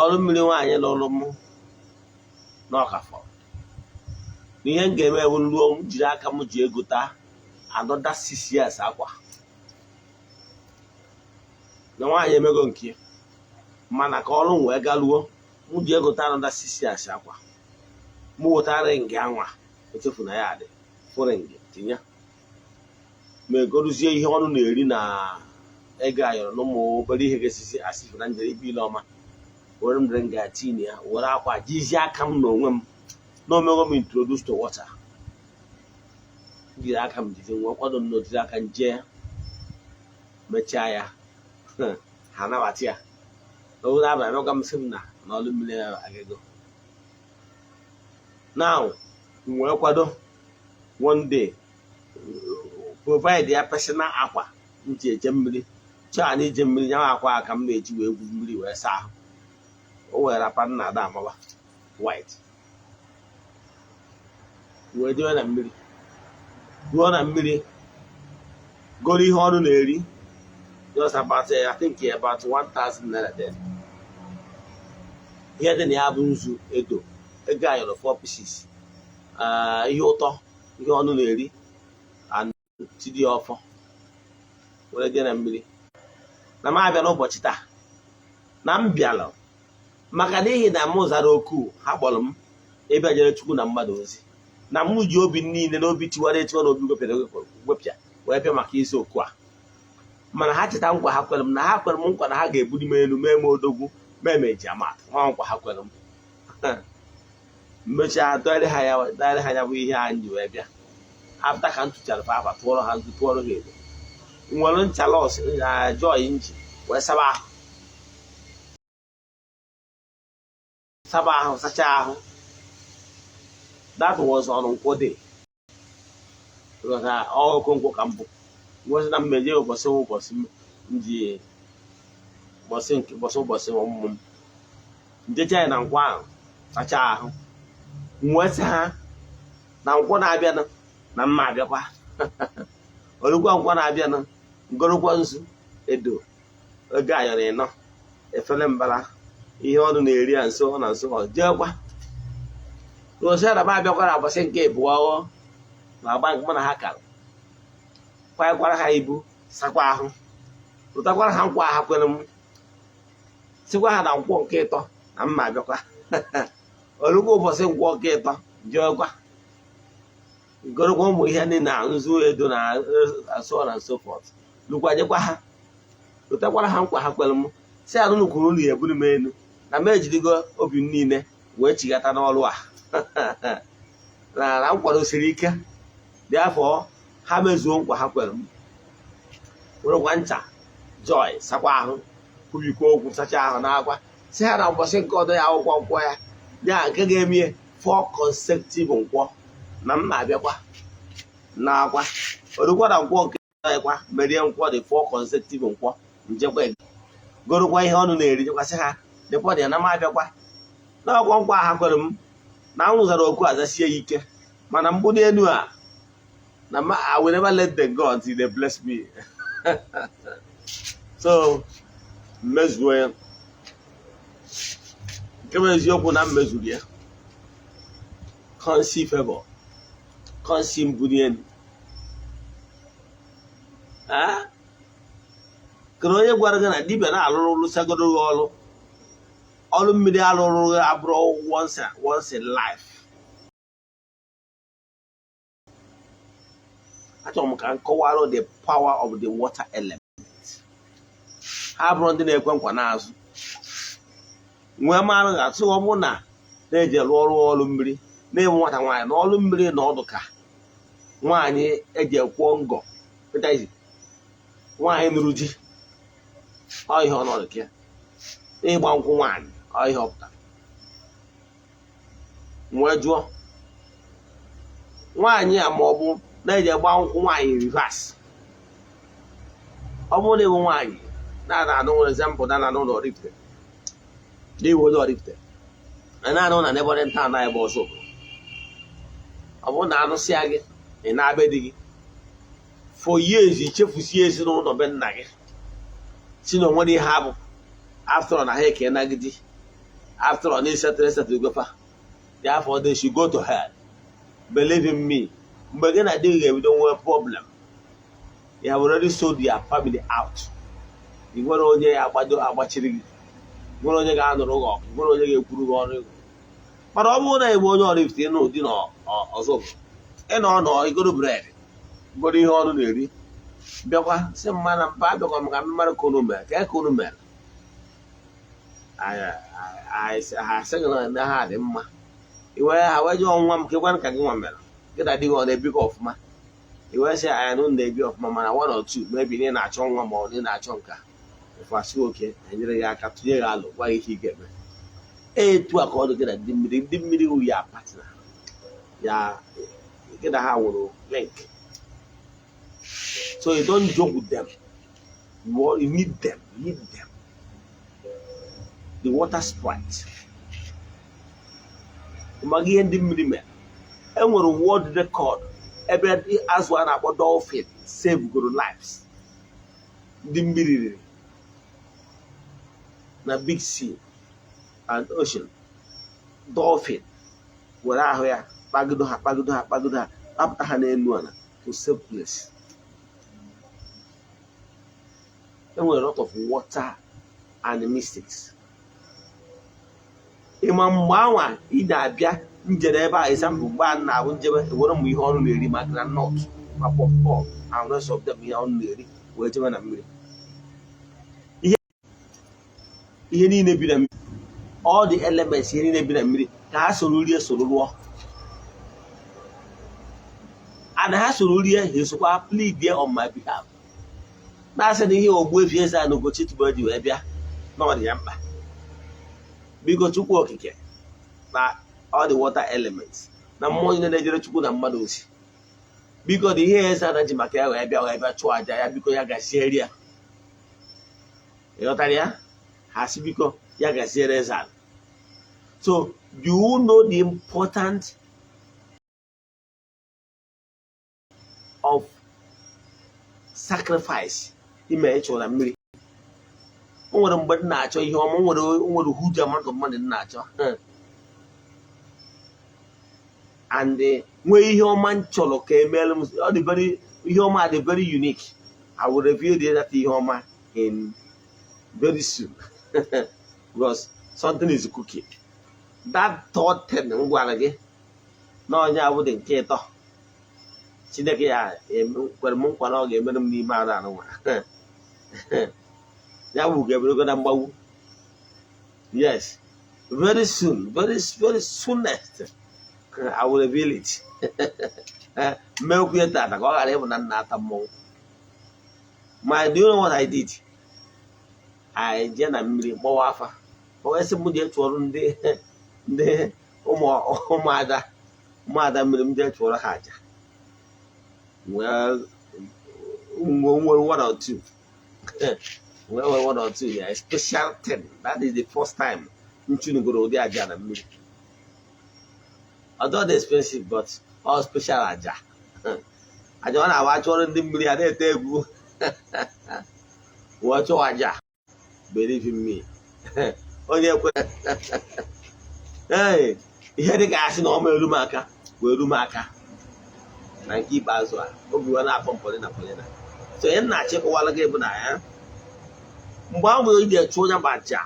ọrụ mmiri nwaanyị lụrụ m na ọkafọ na ihe m ga-eme ewu ruo m jiri aka m ji egota another 6 years akwa na nwaanyị emego nke ya, mana ka ọrụ m wee garuo, m ji egota another 6 years akwa, m weta ring anwa echefu na ya dị fụ ring tinye ma egoruzie ihe ọnụ na-eri na ego ayọrọ na ụmụ obere ihe ga-esisi asịfụ na njere ibe ile ọma, were m ring a tinye ya, were akwa jizie aka m na onwe m na omego m introduce to water, jiri aka m jizi nwe kwado m n'ojiri aka nje mechaa ya, ha anabata ya. Oge abalị abịa m sị m na n'ọlụ mmiri agago. Now m wee kwado one day provide ya personal akwa m ji eje mmiri, chọọ na ije mmiri nyawa akwa ka m na-eji wee gwu mmiri wee saa ahụ. O were apa nna ada amaba white wee jewe na mmiri, ruo na mmiri, goro ihe ọnụ na-eri, just about I think about 1000 naira. Then ihe dị na ya bụ nzu edo, ego ayọrọ 4 pieces, ihe ụtọ, ihe ọnụ na-eri and chidi ọfọ, were jee na mmiri. Na m abịa n'ụbọchị taa na m bịara maka n'ihi na m zara oku ha kpọrọ m ịbịa jere Chukwu na mmadụ ozi, na m ji obi niile na obi tiwara etiwa na obi gwepịara gwepịa wee bịa maka izu oku a. Mana ha cheta nkwa ha kwere m, na ha kwere m nkwa na ha ga-ebuli m elu, mee m odogwu, mee m eji amatụ nwa nkwa ha kwere m. Mmechaa dọrị ha ya, dọrị ha ya bụ ihe anyị ji wee bịa. After ka m tụchara fa afa, tụọrọ ha nzu, tụọrọ ha ego, nwere ncha Lux na Joy nji wee saba ahụ, saba ahụ, sachaa ahụ. That was on Nkwọ day, because ọ Okonkwo ka mbụ nwesị na mmeje ụbọchị ụbọchị m ji ụbọchị nke ụbọchị ụbọchị ọmụmụ m njecha ya na nkwọ ahụ, sachaa ahụ, nwesị ha na nkwọ na-abịanụ na mma abịakwa olukwa nkwọ na-abịanụ, ngorokwa nzu edo, ego ayọrọ ịnọ, efere mbara, ihe ọnụ na-eri ya nso na nso, ọ jeekwa rosi na m abịakwara agbasị nke ịbụọ na agba nke mụ na ha kara kwanyekwara ha ibu, sakwa ahụ, rụtakwara ha nkwa ha kwere m, sikwa ha na nkwọ nke ịtọ na mma abịakwa olukwa ụbọchị nkwọ nke ịtọ, jeekwa gorokwa ụmụ ihe ndị na nzu edo na so on and so forth, lukwa nyekwa ha, rụtakwara ha nkwa ha kwere m, si anụ kwuru ụlọ ya eburu m elu na m ejirigo obi m niile wee chigata n'ọrụ a na m kwadosiri ike dị afọ ha mezuo nkwa ha kwere m, werekwa ncha Joy sakwa ahụ, kwubikwa okwu, sacha ahụ n'akwa, si ha na ụbọchị nke ọdọ ya akwụkwọ nkwọ ya ya nke ga-emie four consecutive nkwọ na m na-abịakwa n'akwa orukwa na nkwọ nke kwa merie nkwọ dị four consecutive nkwọ, njekwa gorokwa ihe ọnụ na-eri, jekwasị ha dịkwa dị ya na m abịakwa n'ọkwọ nkwa ha kwere m na m zara oku azasie ya ike, mana mgbuli elu a na ma I will never let them go until they bless me. So mmezuo ya, nke bụ eziokwu na mmezuru ya, consi favor, consi mbuli elu. Ah, kedu onye gwara gị na dibịa na-alụrụ lụsagoro gị ọrụ ọrụ mmiri alụrụ gị abụrụ once in life? Achọrọ m ka m kọwara the power of the water element. Ha bụrụ ndị na-ekwe nkwa n'azụ nwee marụ ga-atụ ọ bụrụ na na-eji rụọ ọrụ ọrụ mmiri na-enwe nwata nwaanyị na ọrụ mmiri na ọdụ ka nwaanyị eji ekwọ ngọ nwaanyị nụrụ di, ọ ihe ọnọdụ ka ya ịgba nkwụ nwaanyị, ọ ihe ọ pụtara. Nwee jụọ nwaanyị a ma ọ bụ na-eji gba nkwụ nwaanyị reverse. Ọ bụrụ na ịbụ nwaanyị na-ana anụ, nwere example, na anụ n'Oraifite, n'iwu onye Oraifite na-anụ na neighboring town anyị bụ ọzọ, ọ bụrụ na anụsịa gị, ị na-abịa di gị for years, ichefusie ezinụlọ be nna gị, si na onwere ihe abụ after all na ha ekena gị di, after all na isetụrụ esetụrụ gofa. Therefore they should go to hell. Believe in me, mgbe gị na di gị ga-ebido nwee problem, you have already sold your family out. Ị nwere onye ya agbado agbachiri gị, nwere onye ga-anụrụ gị ọgụ, nwere onye ga-ekwuru gị ọnụ ego. Mana ọ bụrụ na ịbụ onye Oraifite ịnụ di na ọzọ bụ ịnọ nọ igoro bread, goro ihe ọnụ na-eri, bịakwa sị mma na mpa abịakwa m ka m mara ka unu mere ka unu mere, ha sị gị na ha dị mma, iwe ha wee jụọ nwa m ka ịgwanụ ka gị nwa mere, gị na di gị ọ na-ebi gị ọfụma, iwe sị anyị na unu na-ebi ọfụma, mana one or two maybe na ị na-achọ nwa ma ọ na ị na-achọ nka ịfasị oke enyere gị aka, tụnye gị alụ, gwa gị ihe ị ga-eme. Etu a ka ọ dị gị na ndị mmiri. Ndị mmiri wụ ya partner ya, gị na ha nwere link, so you don't joke with them. You need them, you need them, the water sprite. Maka ihe ndị mmiri mere, enwere world record ebe azụ a na-akpọ dolphin save goro lives ndị mmiri riri na big sea and ocean. Dolphin were ahụ ya kpagido ha, kpagido ha, kpagido ha, kpapụta ha n'elu ala to save place. Enwere lot of water and mystics. Ịma mgbe anwa ị na-abịa njere ebe a, example, mgbe a na-abụ njebe ewere m ihe ọnụ na-eri, ma groundnut, ma popcorn and rest of them, ihe ọnụ na-eri wee jebe na mmiri, ihe niile bi na mmiri, all the elements, ihe niile bi na mmiri ka ha soro rie, soro rụọ. And ha soro rie, ha esokwa plead there on my behalf, na-asị na ihe Ogbuefi Eze-Ana Ugochi tubelu ji wee bịa na ọ dị ya mkpa. Biko, Chukwu Okike na all the water elements na mmụọ niile na-ejere Chukwu na mmadụ ozi, biko, dị ihe Eze-Ana ji maka ya wee bịa chụọ aja ya, biko, ya gaziere ya. Ịghọtara ya? Ha sị, biko, ya gaziere Eze-Ana. So do you know the importance of sacrifice ime ịchụ na mmiri? O nwere mgbe m na-achọ ihe ọma, o nwere huge amount of money m na-achọ and nwee ihe ọma m chọrọ ka emeelu m. Ọ dị very, ihe ọma dị very unique. I will reveal that ihe ọma in very soon because something is cooking. That third thing m gwara gị na onye abụ dị nke ịtọ, Chineke ya kwere m nkwa na ọ ga-emere m n'ime arụ anụnwa ya bụ ga-eberego na mgbawu. Yes, very soon, very very soonest, I will reveal it. Mmekwu ya tata ka ọ ghara ịbụ na nna ata mmọnwụ. Ma do you know what I did? I jee na mmiri gbawa afa. O wee sị m jee chụọrọ ndị ụmụada mmiri, m jee chụọrọ ha aja. Wee nwere one or two, wee nwere one or two, yeah, a special thing. That is the first time m chụnugoro ụdị aja na mmiri. Although dị expensive, but all special aja. Aja ọ na-awa chụọrọ ndị mmiri, a na-ete egwu wee chụọ aja. Believe in me, onye ekwe ee, ihe dị ka asị na ọma eru m aka wee eru m aka na nke ikpeazụ a, obi wee na-akpọ m polina polina. So ihe m na-achịkọwala gị bụ na ya, mgbe ahụ ị ga-echụ onye bụ aja,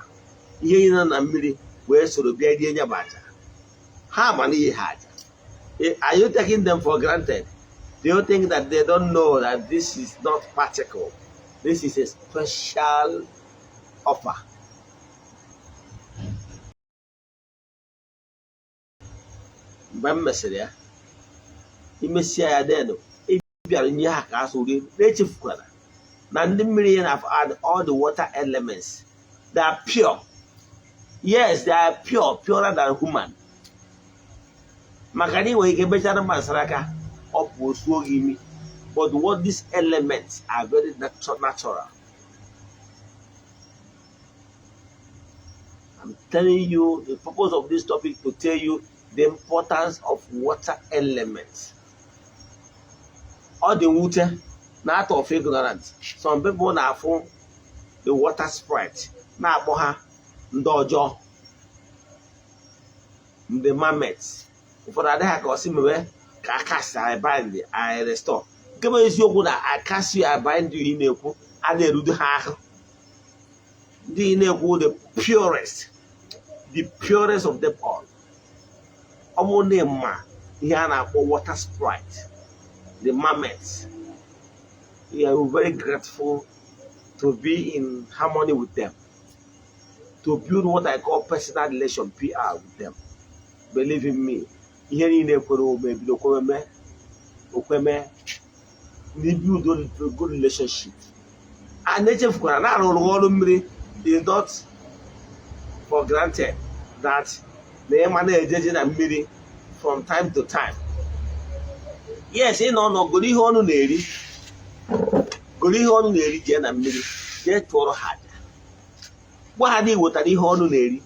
ihe niile na mmiri wee soro bịa rie nye bụ aja, ha ma na ihe ha aja. Are you taking them for granted? Do you think that they don't know that this is not particle? This is a special offer. Mgbe m mesịrị ya, imesia ya, then ị bịara nye ha ka asụ rie. Na-echefukwara na ndị mmiri ya na add all the water elements, they are pure. Yes, they are pure, purer than human. Maka na ị nwere ike mechara mma nsara ọ pụọ suo gị imi, but what these elements are very natural. I'm telling you the purpose of this topic, to tell you the importance of water elements. Ọ dị mwute na out of ignorance, some people na-afụ the water sprite, na-akpọ ha ndị ọjọọ, ndị mermaids. Ụfọdụ adịghị ka ọ sị mewe ka I cast, I bind, I restore. Nke bụ eziokwu na I cast you, I bind you ị na-ekwu a na-erudo ha ahụ. Ndị ị na-ekwu, the purest, the purest of them all. Ọ bụrụ na ị ma ihe a na-akpọ water sprite, the mermaids, you are very grateful to be in harmony with them, to build what I call personal relation, PR, with them. Believe in me, ihe niile kwere ome ebido kweme okweme na build a good relationship. And echefukwara na arụrụ ọrụ mmiri is not for granted, that na ịma na-ejeje na mmiri from time to time. Yes, ị nọ nọ goro ihe ọnụ na-eri, goro ihe ọnụ na-eri, jee na mmiri, jee chụọrọ ha aja, gwa ha na ị wetara ihe ọnụ na-eri.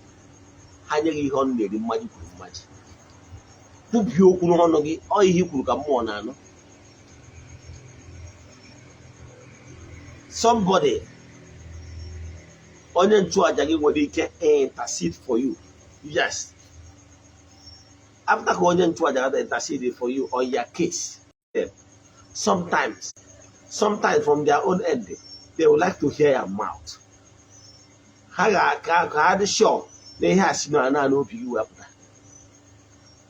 Ha nye gị ihe ọnụ na-eri mmaji kwuru mmaji. Kwubie okwu n'ọnụ gị, ọ ihe i kwuru ka mmụọ na-anụ. Somebody, onye nchụaja gị nwere ike intercede for you. Yes, after ka onye nchụaja ga intercede for you on your case, sometimes from their own end, they would like to hear your mouth. Ha ga-aka ka ha dị sure na ihe a si na naanị obi gị wepụta.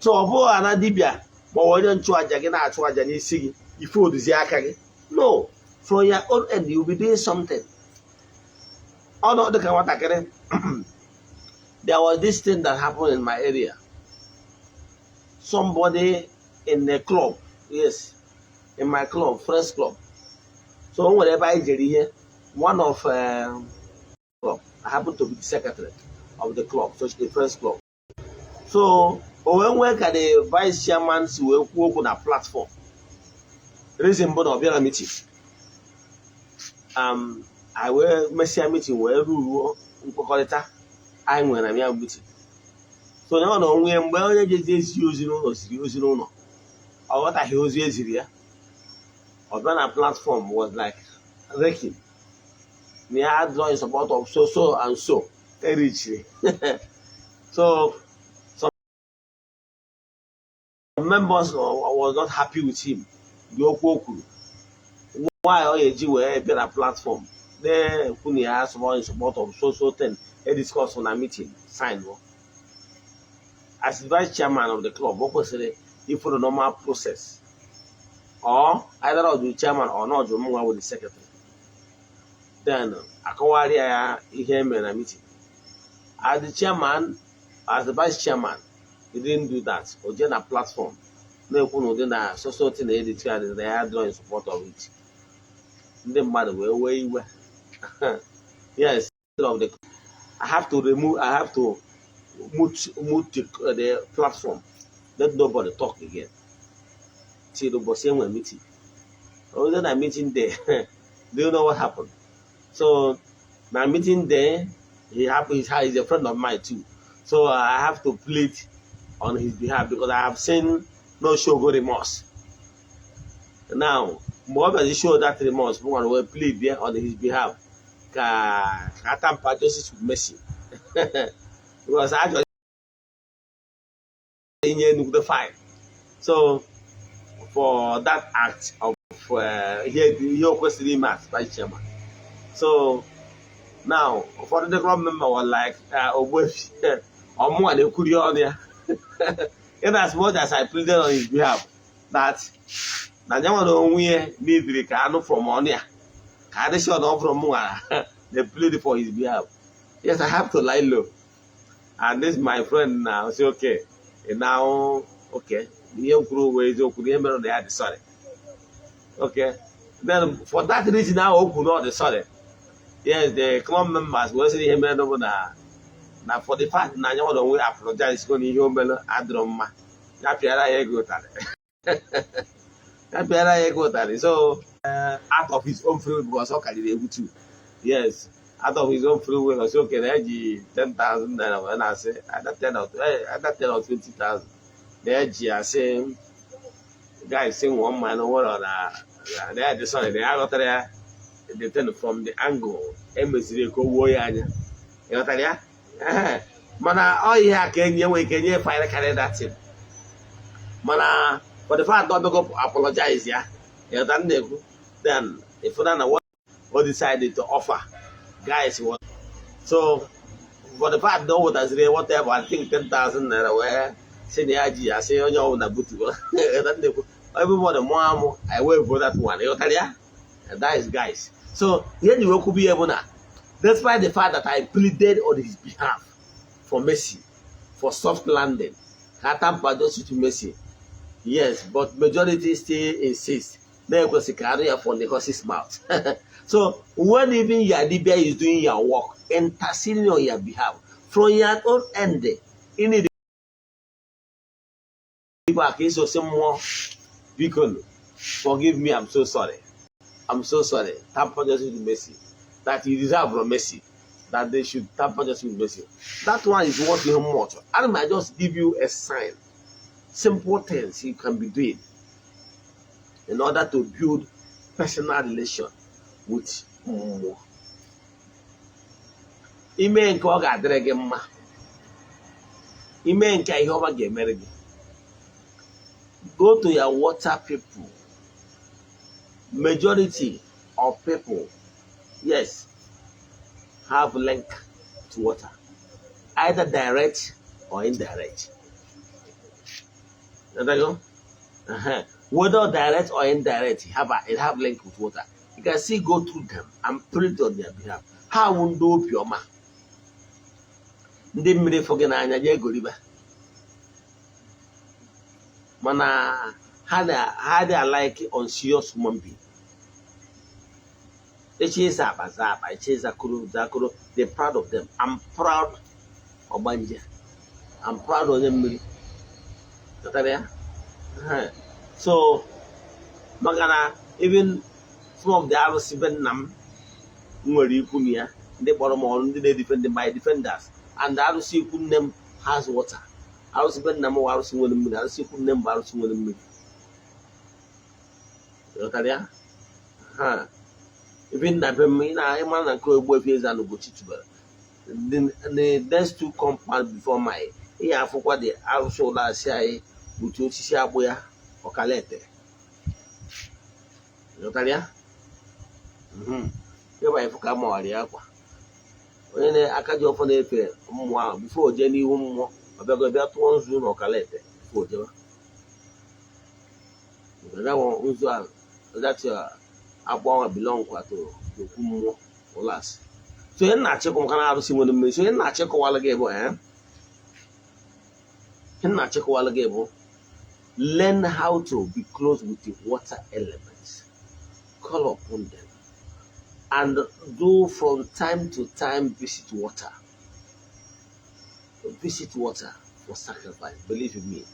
So ọ bụghị ana dibịa ma ọ bụ onye nchụaja gị na-achụ aja n'isi gị, ife oduzi aka gị. No, from your own end, you will be doing something. Ọnọdụ ka nwatakịrị. There was this thing that happened in my area. Somebody in the club, yes, In my club, friends club, so o nwere ebe anyị jere ihe, one of club. I happen to be the secretary of the club, so the friends club. So o wee nwee ka the vice chairman si wee kwuo okwu na platform. Reason bụ na ọ bịara meeting. I wee mesịa meeting wee ruruo nkwekọrịta anyị nwere na ya meeting. So onye ọ na onwe ya, mgbe onye jezi ezi ozi n'ụlọ ziri ozi n'ụlọ, ọ ghọtaghị ozi eziri ya. Ọ bịa na platform, was like raking na ya draw in support of so so and so erichiri. So some members was not happy with him, the okwu o kwuru. Why ọ ga-eji wee bịa na platform na-ekwu na ya support in support of so so thing e discuss na meeting sign o? As the vice chairman of the club, o kwesịrị follow normal process, or either of the chairman or not, mụnwa with the secretary, then akọwarịa ya ihe e mere na meeting. As the chairman, as the vice chairman, he didn't do that. O jee na platform na-ekwu na ụdị na so so thing na edit ya, na ya draw in support of it. Ndị mmadụ wee wee iwe. Yes, of the I have to remove, I have to mute the platform, let nobody talk again till ụbọchị enwe meeting. Ozi na meeting day, do you know what happened? So na meeting day, he happened, he's a friend of mine too, so I have to plead on his behalf because I have seen no show go remorse. Now, mgbe ọ bịazi show that remorse, m nwere wee plead there on his behalf ka temper justice with mercy, because a chọrọ inye nnukwu fine. So for that act of ihe o kwesịrị ime as vice chairman. So now ụfọdụ ndị club member were like, "Ogbuefi, ọmụnwa na-ekwuri ọnụ ya," in as much as I pleaded on his behalf that na ya nwere onwe ya n'idiri ka anụ from ọnụ ya, ka adị sure na ọ bụrụ mụnwa they plead for his behalf. Yes, I have to lie low. And this my friend now say, okay, now, okay, ihe m kwuru wee eziokwu na ihe mere na ya dị sorry. Okay, then for that reason ahụ o kwuru na ọ dị sorry, yes, the club members wee sị ihe mere bụ na for the fact na anya nwere onwe apologize go na ihe o mere adịrọ mma, ya pịara ya ego ụtarị, ya pịara ya ego ụtarị. So out of his own free will, because ọ karịrị egwu too, yes, out of his own free will, ọ sị okay, na eji 10,000 naira wee na-asị either 10 or either 10 or 20,000 na eji asị guys sị ṅụọ mmanya na nwere na ya dị sorry, na ya ghọtara ya the thing from the angle emeziri ka o wuo ya anya. Ịghọtara ya? Ehe. Mana ọ ihe a ka enyi enwere ike nye fine karịa that thing, mana for the fact na ọ bịago apologize ya, ịghọta m na-ekwu, then ịfụna na what o decided to offer guys what. So for the fact na o wetaziri whatever, I think 10,000 naira, wee sị na ya ji ya sị onye ọbụla butuo. Ịghọta m na-ekwu? Everybody mụọ amụ, I wee vote that one. Ịghọtara ya? And that is guys. So ihe ji wee kwubu ihe bụ na despite the fact that I pleaded on his behalf for mercy, for soft landing, ka temper justice to mercy, yes, but majority still insist na ekwesị ka arụ ya from the horse's mouth. So when even your dibia is doing your work, interceding on your behalf, from your own end, you need ka isosi mmụọ, "Biko, forgive me, I'm so sorry, I'm so sorry." Temper justice with mercy, that you deserve from mercy, that they should temper justice with mercy. That one is what you much. And I just give you a sign, simple things you can be doing in order to build personal relation with mmụọ. Ime nke ọ ga-adịrị gị mma, ime nke ihe ọma ga-emere gị. Go to your water people. Majority of people, yes, have link to water, either direct or indirect. There you go. Whether direct or indirect, it have link with water. You can see, go through them and pray on their behalf. Ha wụ ndị obiọma, ndị mmiri fụ gị n'anya, jee goriba, mana Ha na ha dị like unserious human being. Echi ịza akpa za akpa, echi ịzakoro zakoro. They proud of them. I'm proud ọgbanje. I'm proud onye mmiri. Ghọtara ya? Ehe. So maka na even some of the arụsị be nna m nwere ikwu na ya, ndị kpọrọ m ọrụ, ndị na-edefend my defenders, and arụsị ikwu nne m has water. Arụsị be nna m bụ arụsị nwere mmiri, arụsị ikwu nne m bụ arụsị nwere mmiri. Ghọtara ya? Ha even na be m, ị na-ịma na nke Ogbuefi Eze-Ana Ugochi tubelu, the next two compound before my, ị ga-afụkwa the arụsị ụlọ asị anyị butu osisi agbụ ya ọkalete. Ghọtara ya? Ebe anyị fụ ka mawara ya akwa onye na-aka ji ọfọ na-efe mmụọ ahụ, before o jee n'ihu mmụọ, ọ bịago bịa tụọ nzu na ọkalete before o jebe. That one, nzu ahụ, that akpụ ahụ belong kwa to okwu mmụọ ụlasị. So ihe na-achịkwa, maka na arụsị nwere mmiri. So ihe na-achịkọwala gị bụ ihe na-achịkọwala gị bụ learn how to be close with the water elements, call upon them, and do from time to time visit water, visit water for sacrifice. Believe in me,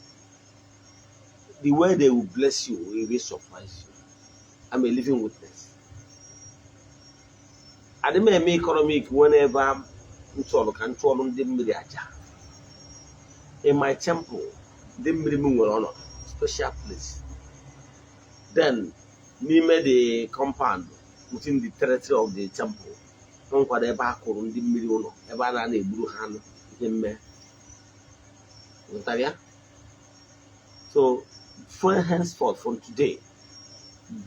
the way they will bless you will really surprise you. I'm a living witness. Adị m eme economic whenever m chọrọ ka m chụọrọ ndị mmiri aja. In my temple, ndị mmiri m nwere ọnọdụ, special place. Then n'ime the compound, within the territory of the temple, nkwado ebe a kụrụ ndị mmiri ụlọ, ebe a na-ana egburu ha anụ ihe mme. Ghọtara ya? So from henceforth, from today,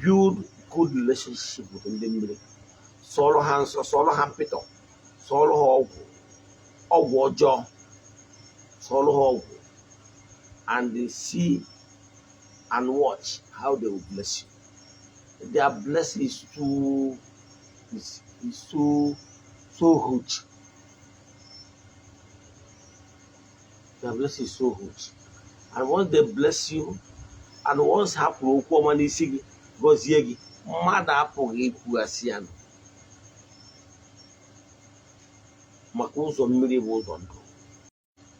build good relationship with ndị mmiri. Sọrọ ha nsọ, sọrọ ha mpịtọ, sọrọ ha ọgwụ, ọgwụ ọjọọ, sọrọ ha ọgwụ, and they see and watch how they will bless you. Their blessing is too so huge. Their blessing is so huge. And once they bless you, and once ha kwuru okwu ọma n'isi gị, gọzie gị, mmadụ apụghị ikwughasị ya nụ. Maka ụzọ mmiri bụ ụzọ ndụ.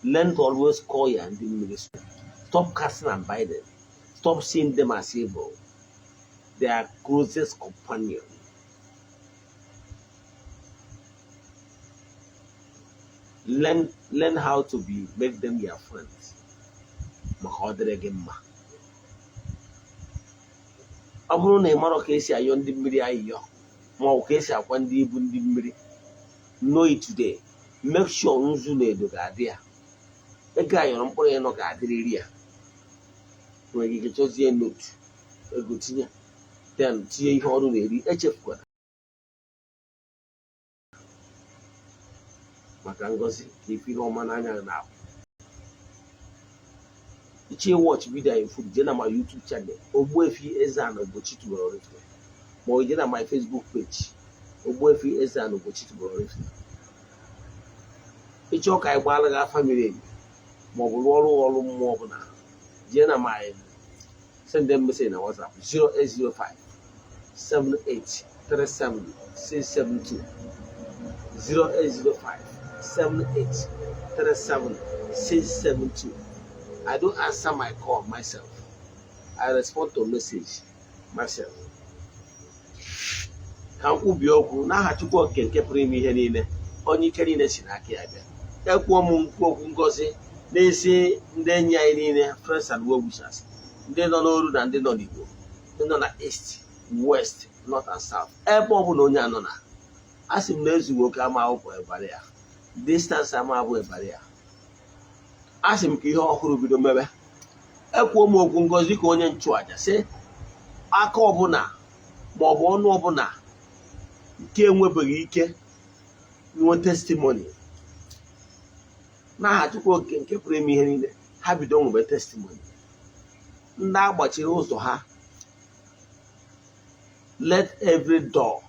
Learn to always call ya ndị mmiri. Stop casting and binding. Stop seeing them as evil. They are closest companion. Learn how to be make them your friends. Maka ọ dịrị gị mma. Ọ bụrụ na ị marọ ka esi ayọ ndị mmiri ayịyọ, ma ọ bụ ka esi akwa ndị ibu ndị mmiri, know it today. Make sure nzu na edo ga-adị ya. Ego ayọrọ mkpụrụ ịnọ ga-adịrịrị ya. Nwere ike chọzie note ego tinye, then tinye ihe ọrụ na-eri. Echefukwara maka ngọzi ka ife ihe ọma n'anya na ahụ. Iche watch video in full, jee na my YouTube channel, Ogbuefi Eze-Ana Ugochi tubelu Oraifite, ma ọ jee na my Facebook page, Ogbuefi Eze-Ana Ugochi tubelu Oraifite. Ịchọ ka anyị gbaara gị afa miri emi, ma ọ bụ rụọ ọrụ ọrụ mmụọ ọbụla, jee na my send them message na WhatsApp 0805 7837 672, 0805 7837 672. I don't answer my call myself. I respond to message myself. Ka m kwubie okwu n'aha Chukwu Okike nke pụrụ ime ihe niile, onye ike niile si n'aka ya bịa. Ekwuo m nkwu okwu ngozi n'isi ndị enyi anyị niile, friends and well wishers, ndị nọ n'oru na ndị nọ n'Igbo, ndị nọ na East, West, North and South, ebe ọ bụla onye anọ na a sị m na ezughị oke ama abụ ebara ya, distance ama abụ ebara ya. A sị m ka ihe ọhụrụ bido mebe. Ekwuo m okwu ngozi ka onye nchụaja sị aka ọbụla ma ọ bụ ọnụ ọbụla nke enwebeghị ike nwe testimony n'aha Chukwu Okike nke pụrụ ime ihe niile, ha bido nwebe testimony. Ndị agbachiri ụzọ ha, let every door,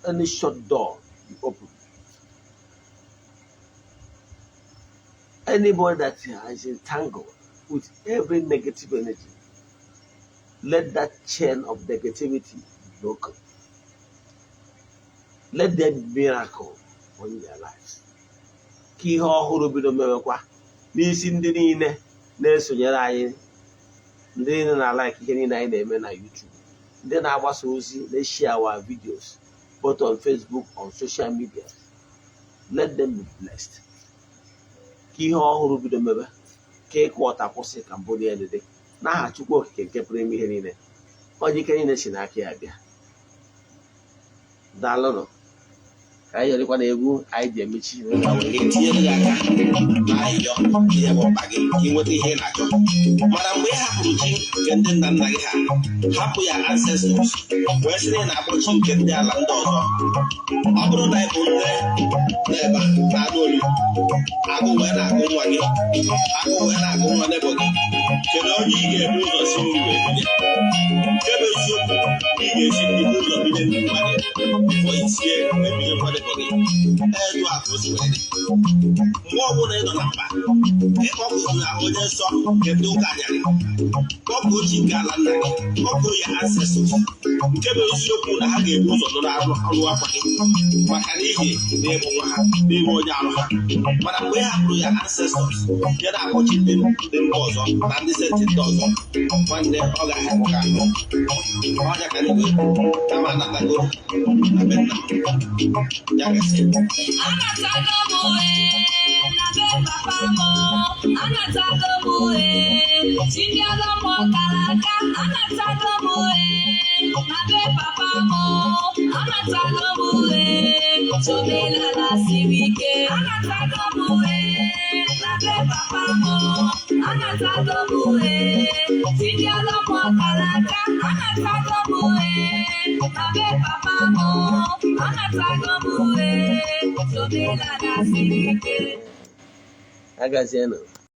any shut door, be open. Anybody that is entangled with every negative energy, Let that chain of negativity broken. Let there be miracle on their lives. Ka ihe ọhụrụ bido mewekwa n'isi ndị niile na-esonyere anyị, ndị niile na-like ihe niile anyị na-eme na YouTube, ndị na-agbasa ozi, na-share our videos both on Facebook, on social media. Let them be blessed. Ka ihe ọhụrụ bido mebe, ka ịkụ ọta kwụsị, ka mbụ dị dị n'aha Chukwu Okike nke pụrụ ime ihe niile, onye ike niile si n'aka ya bịa. Daalụnụ. Ka anyị yerikwa na egwu anyị ji emechi. Etinyere gị aka na ayịyọ ihe bụ mkpa gị ka ị nweta ihe ị na-achọ. Mana mgbe ị hapụrụ chi nke ndị nna nna gị ha, hapụ ya ancestors, wee sị na ị na-akpọ chi nke ndị ala ndị ọzọ, ọ bụrụ na ị bụ nne n'ebe a na-anụ olu, agụ wee na-agụ nwa gị, agụ wee na-agụ nwa neighbour gị, kedu onye ị ga-ebu ụzọ si nri wee binye? Nke bụ eziokwu, ị ga-esi nri bụ ụzọ binye ndị nwa gị before isie wee binye nwa neighbour gị. Etu a ka o si wee dị. Mgbe ọbụla ị nọ na mkpa, ịkpọkụ na onye nsọ nke ndị ụka anyarị, kpọkuo chi nke ala nna gị, kpọkuo ya ancestors, nke bụ eziokwu na ha ga-ebu ụzọ nụrụ arụ ọrụ akwa gị, maka n'ihi na ịbụ nwa ha, n'ime onye arụ ha. Mana mgbe ị hapụrụ ya ancestors ya, na-akpọchi ndị mba ọzọ na ndị saint ndị ọzọ, nwanne, ọ ga-ahapụ ka ahụ ọnya ka ndị kama anatago na be nna m ya gasị. Anatago m ee na be papa m. Anatago m ee, chi ndị ọlụ m kara aka. Anatago m ee na be papa m. Anatago m ee, omenala siri ike. Anatago m ee na be papa m. Anatago m ee, chi ndị ọlụ m kara aka. Anatago m ee na be papa m. Anatago m ee, omenala siri ike. Agazienụ.